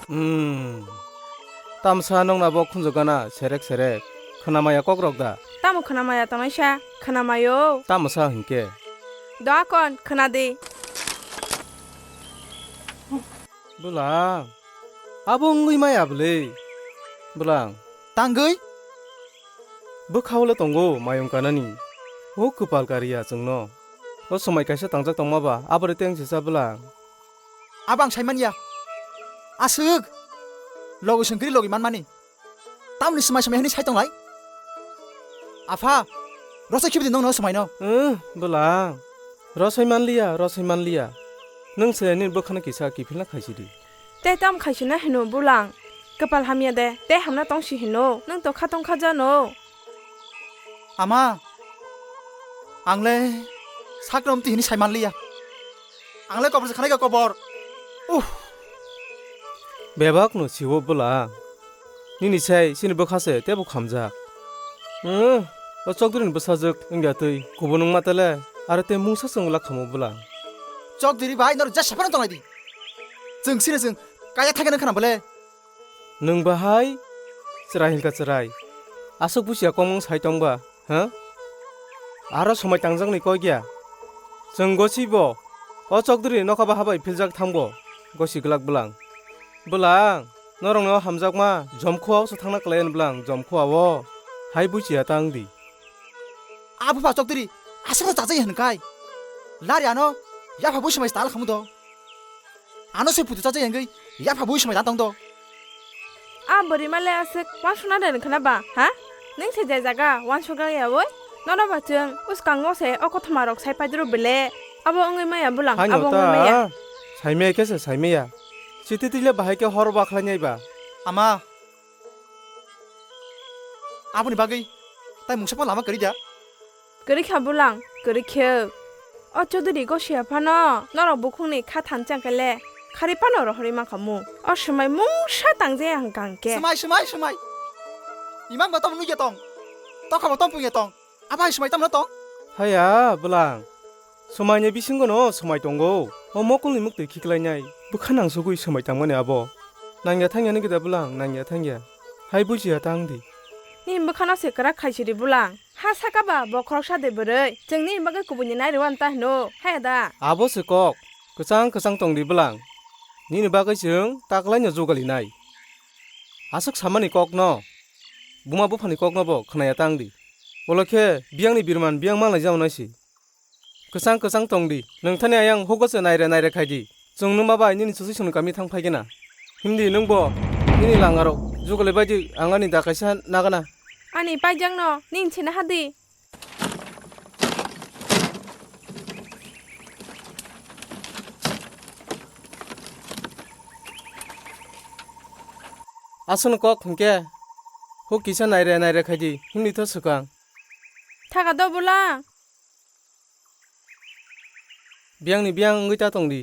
Hmm. Tamsa nongna bo khunju gana serek serek. Khnamaya kok rok da? Tamo khnamaya tongnaisa? Khnamayo. Tamsa hinkhe? Do akon, khna di. Bwlang, abo wngwi maya bwle? Bwlang. Tangwi? Bwkhao le tongo mayung kanani. O kwpal kariya chwngno. O swmai kaisa tangjak tongma ba, aboni tei wngse cha bwlang. Abo ang sai manya. Aswk. Logi sengkri logi manmani. Tamni swmai swmai hwnwi sai tonglai? Apha, rosai khibidi nongno swmaino. Wng, bwlang. Rosai manliya, rosai manliya. Nwng se nini bwkhano kisa kiphilna khaisidi. Tei tam khaisina hino bwlang. Kwpal hamya de, tei hamna tongsi hino. Nwng to kha tong kha jano. Ama, ang le sakno amtwi hwnwi sai manliya. Ang le kobor se khanai kha kobor. Uh. Bebak no siwo bwla. Nini sai chini bwkha se tebo khamjak. Hmm, o chokdri ni bwsajwk wngya twi kubun wngma tele, aro tei mungsa chwng wla khamo bwla. Chokdri bai norok jesa phano tonglai di. Chwng sini chwng Kaya thangya nang khana bole. Nwng bahai chwrai hilka chwrai. Aswk busia kongmung sai tongba, ha? Aro somai tangjakni kok ya. Chwng gosibo o chokdri nokha baha bai philjak thangbo, gosi glak bwlang. Bwlang, norokno hamjakma jomkhua o thangna kwlai bwlang, jomkhua o hai busia tang di. A bupha chokdri aswkno chajai hwn kai. Lari ano yapha bui somai tal khamu do. Ano se putu chajai hwngwi yapha bui somai dan tong do. A bwrwi male aswk wansukna de khna ba, ha? Nwng se je jaga wansukya yawi? Nono ba chwng uskango se o kothoma rok sai paidru bele. Abo wngwi maya bwlang, Haino abo wngwi maya. Ta, saimaya khe se saimaya. Chiti tile bahai khe hor bakhlai nai ba. Ama. Aboni bagwi tai mungsa pha lama kwrwi da? Kwrwi kha bwlang, kwrwi khe. O Chaudhary Gosia phano norok bukhukni kha thansa khe le khari phano rohorwi mankha mu. O swmai mungsa tangjaya hwnkha hwnkhe. Swmai, swmai, swmai. Imang bo tamo nukya tong. Tokha bo tamo pungya tong. Abo hai swmai tamo tong? Haya, bwlang. Swmaini bisingo no swmai tongo. O mokolni muktwi khiklainai. Bwkha nangsugwi swmai tangmani abo. Nangya thangya nigida bwlang, nangya thangya. Hai bujiya tang di. Nini bwkhano se kwrak khaisiri bwlang. Ha saka ba bo khoroksa de bwrwi. Chwng nini bagwi kubuini nai rwna ta hino. Haya da. Abo se kok. Kwchang kwchang tong di bwlang. Nini bagwi chwng taklaino jugalinai. Aswk samani kokno. Buma buphani kokno bo khwnaya tang di. Ulo khe biyangni birman biyang manlai jao naisi. Kwchang kwchang tong di. Nwng thani ayang hugo se naire naire khai di. Chwng nwma bai nini susi swnwi kami thang phai gana. Himdi nwng bo nini langarok jugalai bai di, ang ani da kaisa nagana. Ani paijak no nini sina hadi. Aswkno kok hwnkhe huk kisa naire naire khai di, himdi tho swkang. Thaga do bwla. Biyangni biyang wngwi ta tong di.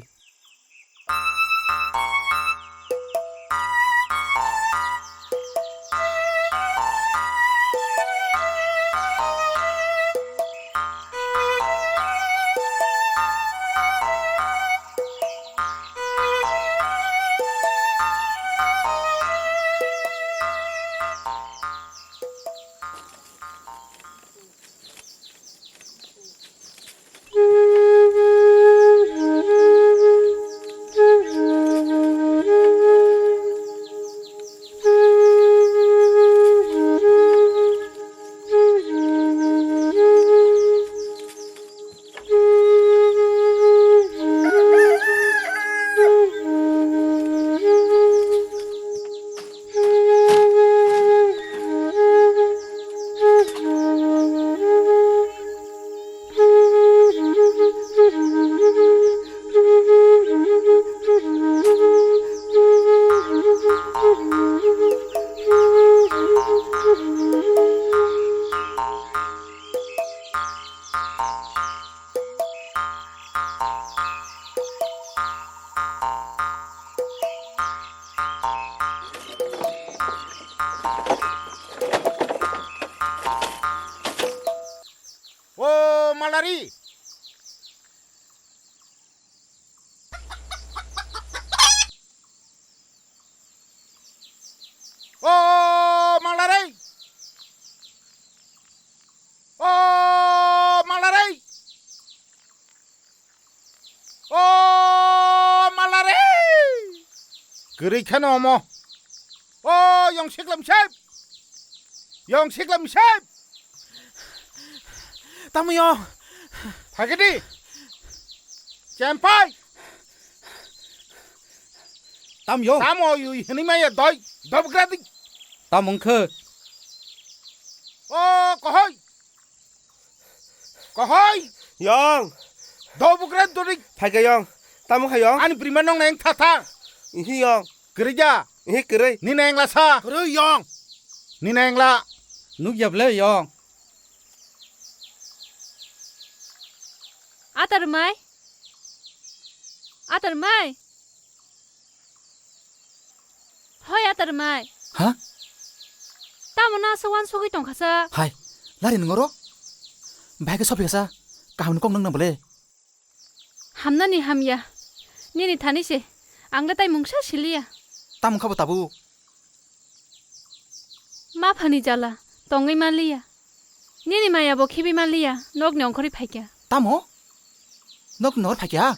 O Malari! O Malari! O Malari! O Malari! Kwrwi kheno omo. O yong siklam sep. Yong siklam sep. Tamo yong. Phagidi. Chempai. Tam yong. Tamo yui hini maya doi. Dobgradi. Tam wngkhe. O kohoi. Kohoi. Yong. Dobugre dorik. Phaikha yong. Tamo kha yong. Ani brima nong neng tha tha. Ihi yong. Kwrwi ja. Ihi kwrwi. Ni neng la sa. Kwrwi yong. Ni neng la. Nukya ble yong. Atar mai. Atar mai. Hoi, atar mai. Ha? Tamo no aswk wansugwi tongkha sa? Hai, lari nung oro? Bahai khe sophi kha sa? Kaham ni kok nung na bole? Hamnani hamya. Nini thani se. Ang le tai mungsa siliya. Tamo wngkha bo tabuk? Ma phani jala, tongwi manliya. Nini maya bo khibi manliya, nokni ongkhorwi phaikha. Tamo? Nokni ongkhor phaikha?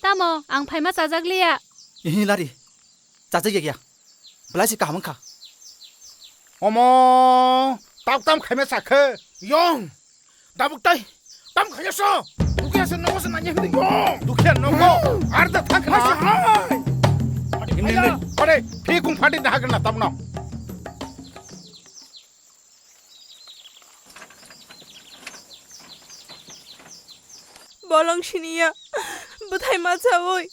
Tamo, ang phaima chajakliya. Ihi lari. Chajak ya ya. Belai se kaham wngkha. Omo, tabuk tam khaima sakhe. Yong. Dabuk tai. Tam khaya so. Dukhiya se nogo se nanya hindi. Yong. Dukhiya nogo. Arda thang khna. Hai, hai. Ini, ini. Ore, phi kung phati dah kena tam no. Bolong siniya, bwthai machawi,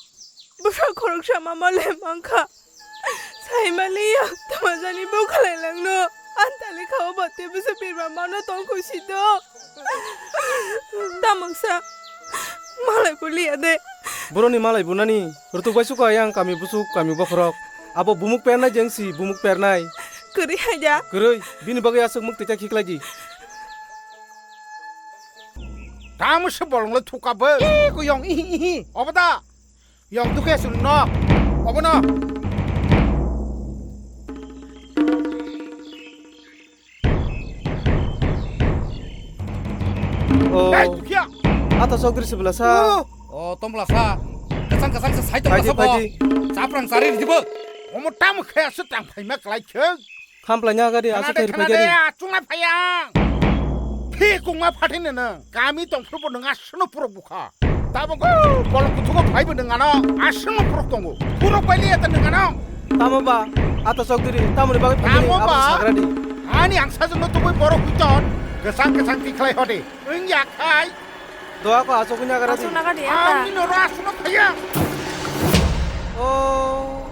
bwsa khoroksa mama le mankha. Saimaliya, tamajani bwkhalai langno. Antali khao bate bwsa pirma mano tongkhu sito. Tamoksa, malai buliya de. Boroni malai bunani, rutuk bai suka yang kami busuk, kami bokhorok. Abo bumuk pernai jengsi, bumuk pernai. Kwrwi hai da. Kwrwi, bini bagwi aswk muk tita khiklai di. Tamo se bolong le thuka bo. Ih, ko yong, ihi, ihi. Obo da. Yong dukhe sun no. Obo no. Oh. Dai dukhiya. Ata chokdri se belasa. Oh. Oh, tong belasa. Kasang kasang se sai tong belasa bo. Phaidi, phaidi. Chaprang chari di bo. Omo tamo khe se tang phaima klai khe. Khamplaina gari, aswk khairi phai gari. Achungna phayang. Phi kungma phathini nang. Kami tongphuru bo nang aswkno purok bukha. Tabo go bolong kuthugo phai bo nang ano aswkno purok tongo. Purok bai liya ta nang ano. Tamo ba, ata chokdiri, tamoni bagwi phai. Tamo ba. Sagradi. Ani ang sajwkno tubui borok huiton. Kesang kesang tikhlai hode. Wng ya khai. Doa ko aswk wngya gara di. Aswk naga di, ata. Ani noro aswkno phayang. Oh.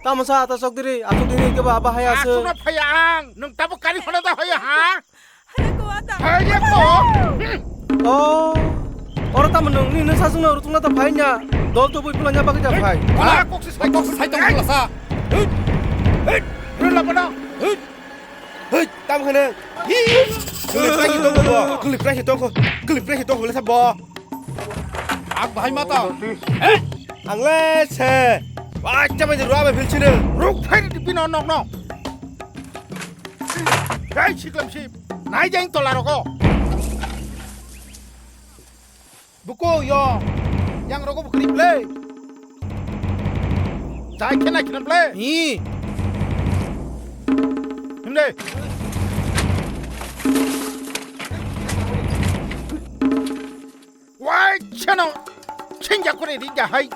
Tamo sa ata sok diri, asok diri ke ba, ba hai aswk. Aswkno phaya ang, nwng tabo kari phano da hoya ha? Haya ko ata. Haya ko. Oh. Oro tamo nwng ni nwng sasung na rutung na ta phai nya. Dol to bui pula nya bagwi ta phai. Wala kok se sai kok se sai tong pula sa. Hei. Hei. Rula bana. Hei. Hei, tam khana. Hi. Kuli prai hi tong bo. Kuli prai hi tong. Kuli prai hi tong le sa bo. Ang bahai mata. Eh? Ang le se. Bacha bai ruwa bai phil chine. Ruk phai di pino nok nok. Dai siklam sip. Nai jeng tola roko. Buko yo. Yang roko bukri ble. Jai khena khena ble. Hi. Himde. Wai chano. Chinja kore ri jahai.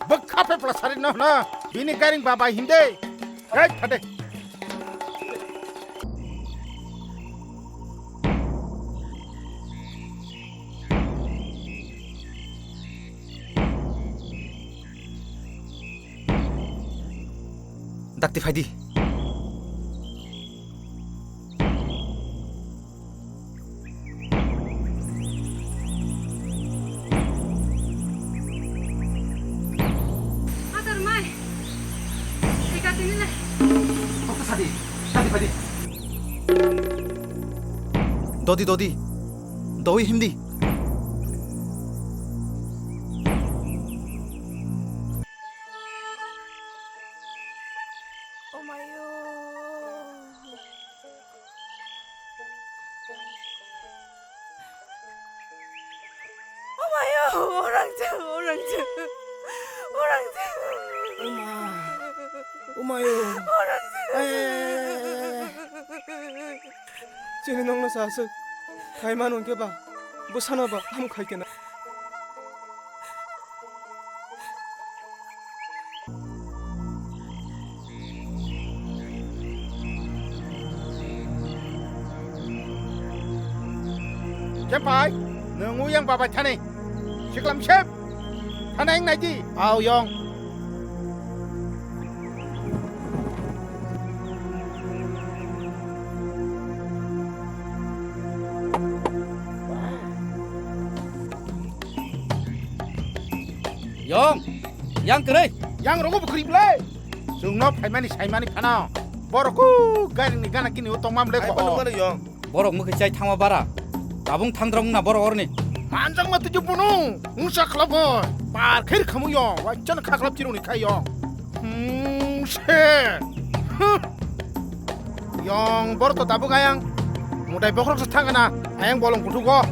Bukha pe plasari no na. Bini garing baba himde. Hei, thade. Dakti phaidi. Atar mai. Eka tini le. Kok sadi, sadi padi. Dodi, dodi. Doi himdi. Omayo. Omayo, orang jeng, orang jeng, orang jeng. Oma, omayo. Orang jeng. Ay, ay, ay, ay, ay. Chini nongno sa aswk khai mano hwnkhe ba, bwsano ba ham khai kena. Khe pai, nwng uyang babai thani. Siklam sep. Thana wng nai di. Au yong. Yong, yang kwrwi. Yang rogo bwkhri ble. Chwngno phaimani saimani phano. Borok ku garini gana kini o tongmam le ko. Yong. Borok mwkhwi chai thangma bara. Tabung thangdrong na borok orni. Manjakma twi bono. Mungsa khlabo. Par khair khamu yong. Waichana khaklap chiruni khai yong. Hmm, se. Huh. Yong, bor to tabuk ayang. Mutai bokrok se thangana. Ayang bolong kutugo.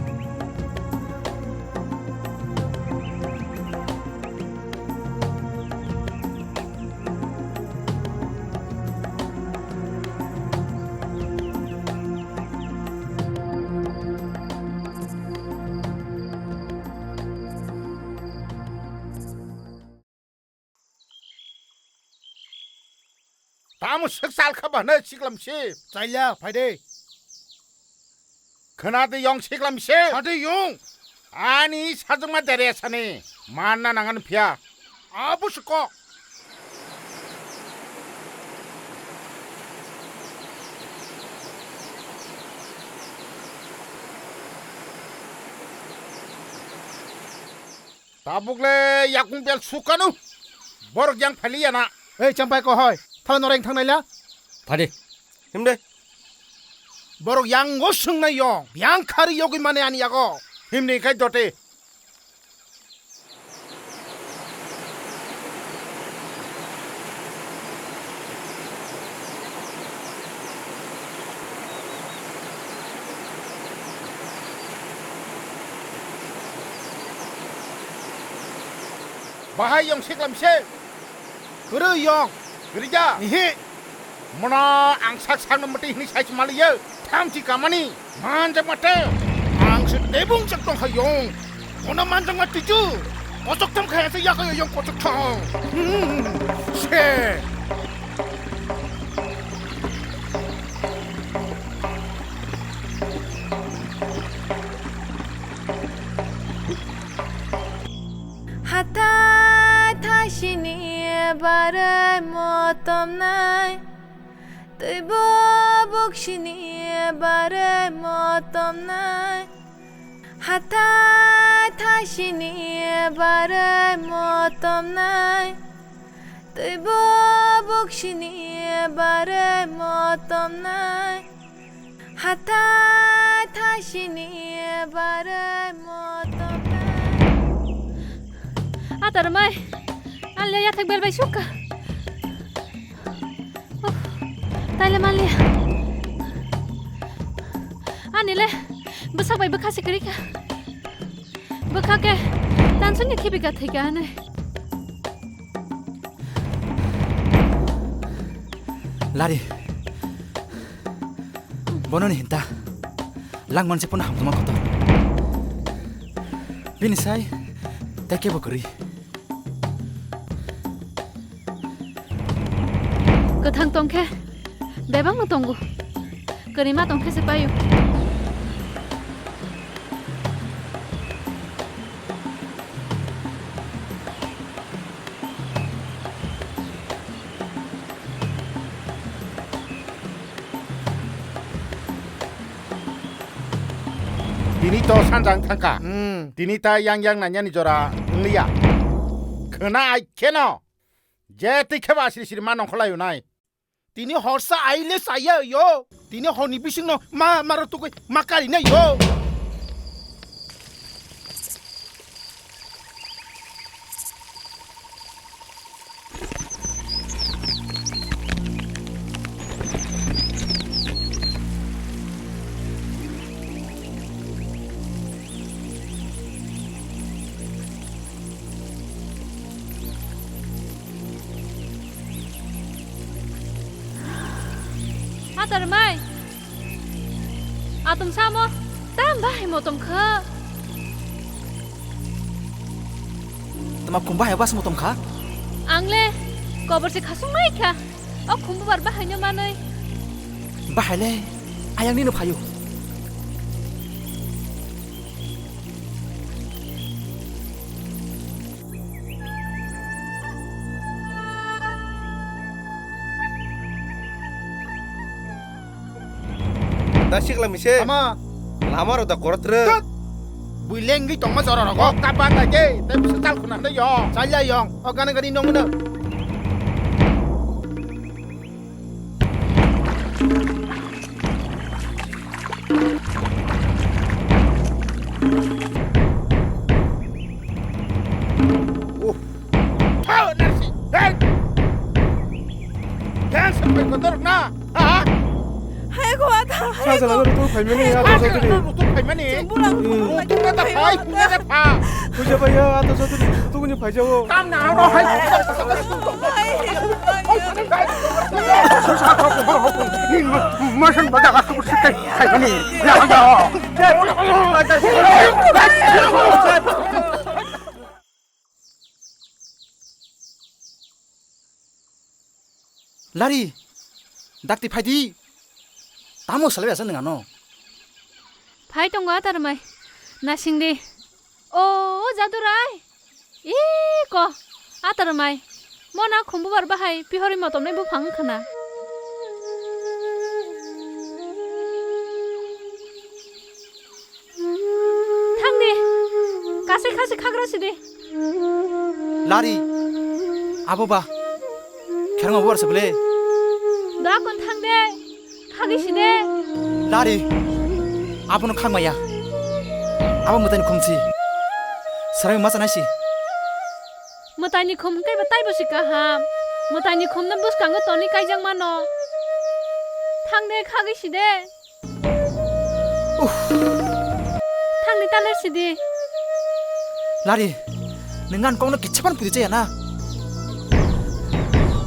Tamo swk chal kha ba hwnwi siklam se. Chaya, phai de. Khna de yong siklam se. Phai de yong. Ani sajwkma dere sani. Manna nangan phiya. Abo se kok. Tabuk le yakung bel sukanu. Borok yang phali yana. Ei, champai ko hoi. Thala noreng thangnai la? Phadi. Himde. Borok yang go swngnai yong. Yang khari yogwi mane ani yago. Himni kai dote. Bahai yong siklam se. Kwrwi yong. Kwrwi ja. Ihi. Mono ang sak sakno mwtwi hwnwi sai se maliyo. Thamchi kamani. Manjak mate. Ang se tebung chak tong kha yong. Mono manjak mate chu. Kochok tham kha se yakayo yong kochok tham. Hmm. Se. Hathai thaisini barwi motomnai, twibo buksini barwi motomnai. Hathai thaisini barwi motomnai, twibo buksini barwi motomnai. Hathai thaisini barwi motomnai. Atar mai, anle yathek belbai sukha. Uff, taile manliya. Ani le bwsak bai bwkha se kwrwi kha. Bwkha khe tansukni khibi kha thwi kha hinwi. Lari. Bono ni hinta. Langman se pono hamtoma kotor. Bini sai tei kebo kwrwi. Kwthang tong khe bebakno tongo. Kwrwima tong khe se paio. Tini to sanjang thangkha. Hmm. Tini ta yang yang nanyani jora wngliya. Khwna ai kheno. Je twi kheba siri siri ma nongkhorlai unai. Tini horsa aile saya yo. Tini horni bisingno ma maro tukui ma kari na yo. Atar mai. Atum samo tam bahai motom kha. Tama kum bahai bas motom kha? Ang le kobor se khasung nai kha. O khum bubar bahai no manoi. Bahai le ayang nino phaio. Da sikla mise. Ama. Lama rok da korot re. Tut. Bui lengwi tongma jora rogo. Kok ta ban da ke. Te bisa tal khuna da yo. Chal ya yong. O gana gani nong na. Uff. Thau, narsi. Hei. Bai kotor na. Ha? Hai ko ata, hai Sa jala ko. Rutu phaimani, Hai ata ko. Jotoni. Rutu phaimani. Chwng bulang Hmm. bulang Rutu lagi na da phaimani. Phai, phunga da pha. Puja bhaiya, ata jotoni, rutu kuni phaijago. Kam na, ano hai. Hai, hai, hai. Ni ma-, masan bada ka tu sikai phaimani. Ya, ya. Lari, dakti phaidi. Tamo salai asa nang ano. Phai tongo atarmai. Nasing di. O, o Jadurai. Iko. Atarmai. Mona khumbubar bahai pihori motomnai buphang khana. Thangdi, kasai khasi khagra sidi. Lari, abo ba, kherang abo arsa bele. Dakon thangde, khagi side. Lari, abono khangmaya. Abo mwtaini khumsi. Sarai ma chanai si. Mwtaini khum kaiba taibo si kaham. Mwtaini khumno bwskango toni kaijak mano. Thangde, khagi side. Uff. Thangni taler sidi. Lari, nwng ani kokno kitsa phano pudi chaya na?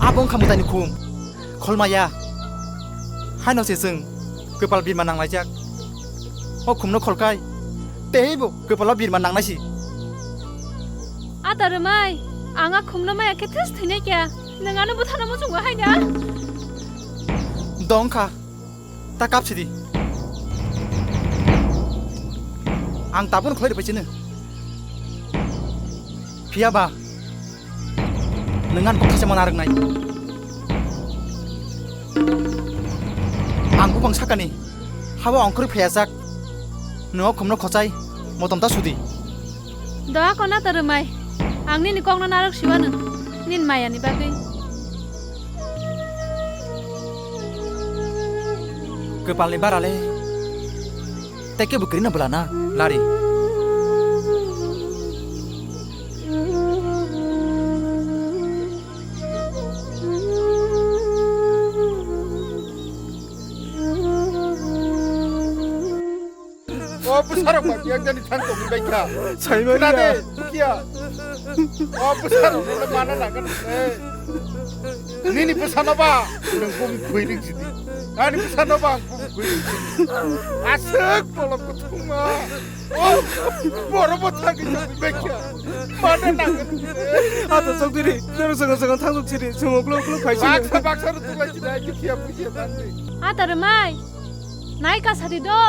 Abo wngkha mwtaini khum, kholmaya. Haino se chwng kwpal birma nanglaijak. O khumno kholkai, teibo kwpalo birma nangnai si. Ata rwmai, ang a khumno maya khe thus thwinai kya. Nwng ano bwthano muchungo hai na? Dong kha. Ta kap sidi. Ang tabukno khlai rwbai chini. Phiya ba, nwng ani kok saisa mana rwngnai. Ang buphang sakani, hawa ongkhorwi phaiya jak. Nwng o khumno khochai, motom ta sudi. Doa kona ta rwmai, ang nini kokno narwk siwano, nini mayani bagwi. Kwpalni bara le tei kebo kwrwino bwla na, Lari. O bwsarok ba biyak jani thang tongwi bai kha. Saimanya. Khna de, Dukia. O bwsarok no mana nangani. Nini bwsano ba nwng bum khwi ring sidi. Ani bwsano ba ang bum khwi ring sidi. Aswk bolong kuthuma. O boro bo thangwi tongwi bai kha. Mana nangani. Ato chokdiri, noro songo songo thang sok sidi, songo klo klo phai sidi. Baksa baksa ro tulai sidi, Dukia bujiya tangwi. Ata rwmai. Nai ka sadi do.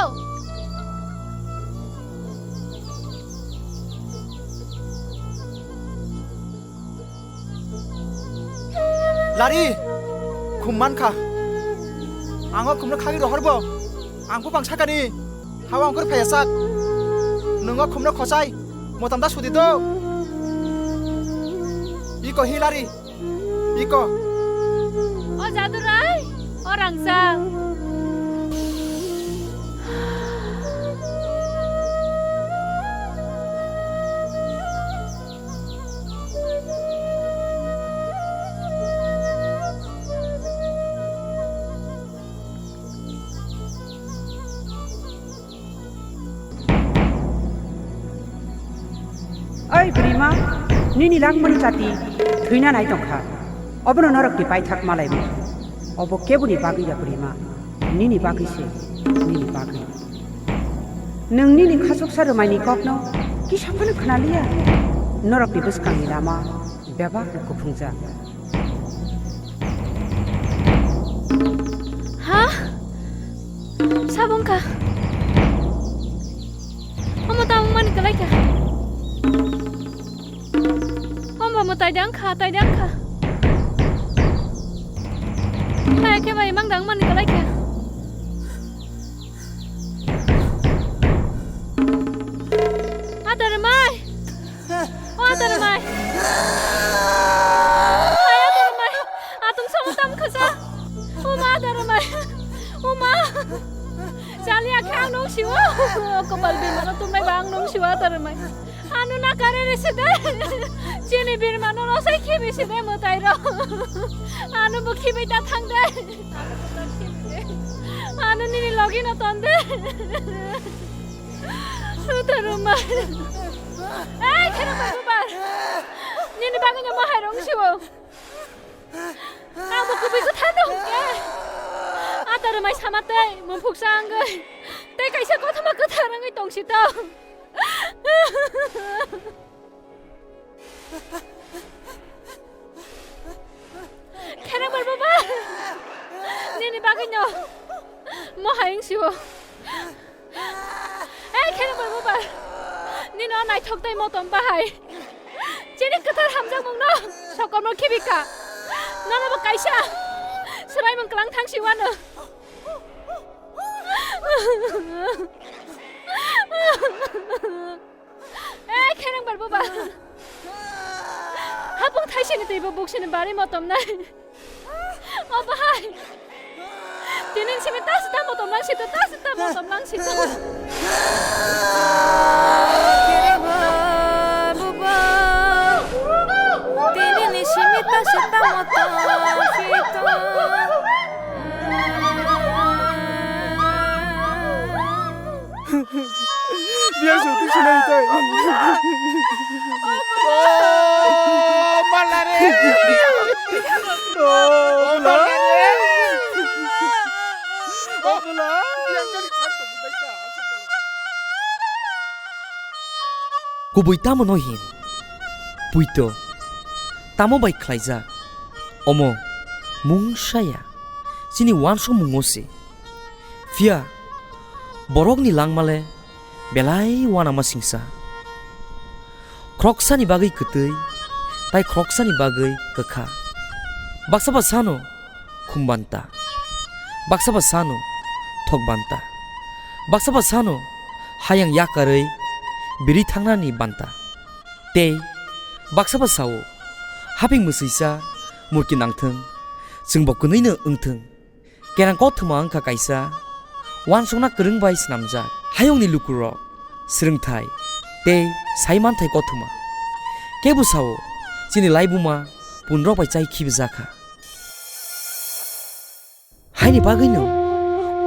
Lari, khum man kha. Ang o khumno khagwi rohor bo. Ang buphang sakani. Hawa ongkhor phaiya sak. Nwng o khumno khochai. Motam da sudi do. Iko hi Lari. Iko. O Jadurai, o Rangchak. Oi bwrwima, nini langmani chati thwina nai tongkha. Obono norokni paithak malaibo. Obo keboni bagwi ya bwrwima, nini bagwi se, nini bagwi. Nwng nini khachuksa rwmaini kokno kisa phano khwnaliya. Norokni bwskangni lama bebak kuphungjak. Ha? Sabo wngkha? Omo ta wngmani kwlai kha. Omo bo taida wngkha, taida wngkha. Hai khe bai mang da wngmani kwlai kha. Adarmai! O Adarmai! Ai Adarmai! Atung samo tam khasa! O ma Adarmai! O ma! Chali akhe ang nung siwa! O kopal bimano tumnai ba ang nung siwa Adarmai! Anu na kare rese de! Chini birmano rosai khibi side mwtai rok. Ano bo khibi ta thang de. Ano nini logi no ton de. Utaruma. Ai, kheno bai bubar. Nini bagwi no bahai rong siwo. Ang bo kubui ko thando hwnkhe. Ata rwmai sama tei mumphuk sa wngwi. Tei kaisa kothoma kwthar wngwi tong si to. Kherang bar baba. Nini bagwi no. Mo hayung siwo. Ei, khe bai bubar. Nini o naithok tei motom bahai. Chini kwthar hamjakmung no sokomor khibika. Nono bo kaisa swraimung kwlang thang si wano. Ei, kherang bar bubar. Hapung thaisini teibo buksini bari motom nai. O bahai. Tinin simi ta sita motom lang sita, ta sita motom lang sita. Tinin simi ta sita motom sita. Biar suatu sinai tai. Oh, malare. Oh, malare. Oh, malare. Kubui tamo no hin? Puito. Tamo bai khlaijak? Omo mungsa ya. Chini uansukmungo se. Phiya borokni langmale belai uanama singsa. Khoroksani bagwi kwtwi, tai khoroksani bagwi kwkha. Baksa ba sano khum banta, baksa ba sano thok banta, baksa ba sano hayang yakarwi biri thangnani banta. Tei baksa ba sao, haping mwswisa murki nangthwng, chwngbo kwnwino wngthwng. Kerang kothoma wngkha kaisa uansukna kwrwng bai swnamjak hayungni lukurok, swrwngthai tei saimanthai kothoma. Kebo sao chini laibuma punrok bai chai khibijakha. Haini bagwino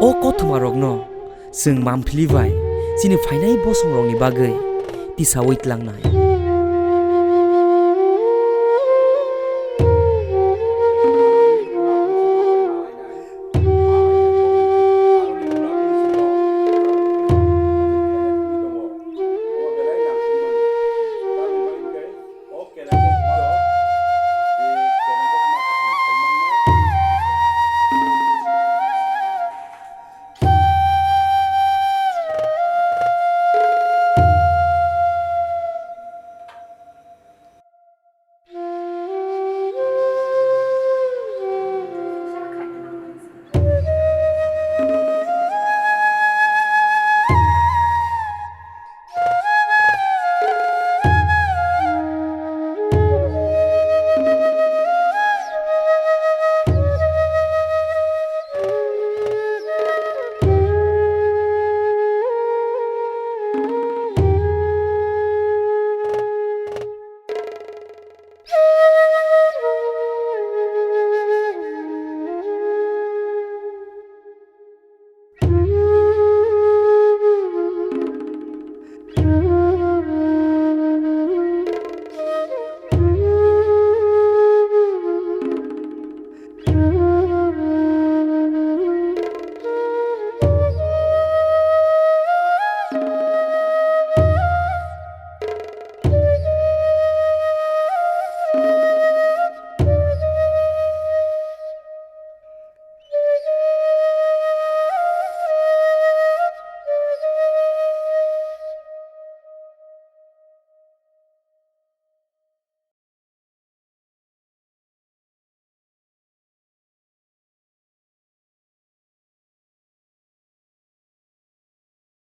o kothomarokno chwng Mamphili bai chini phainai bosongrokni bagwi tisaui tlangnai.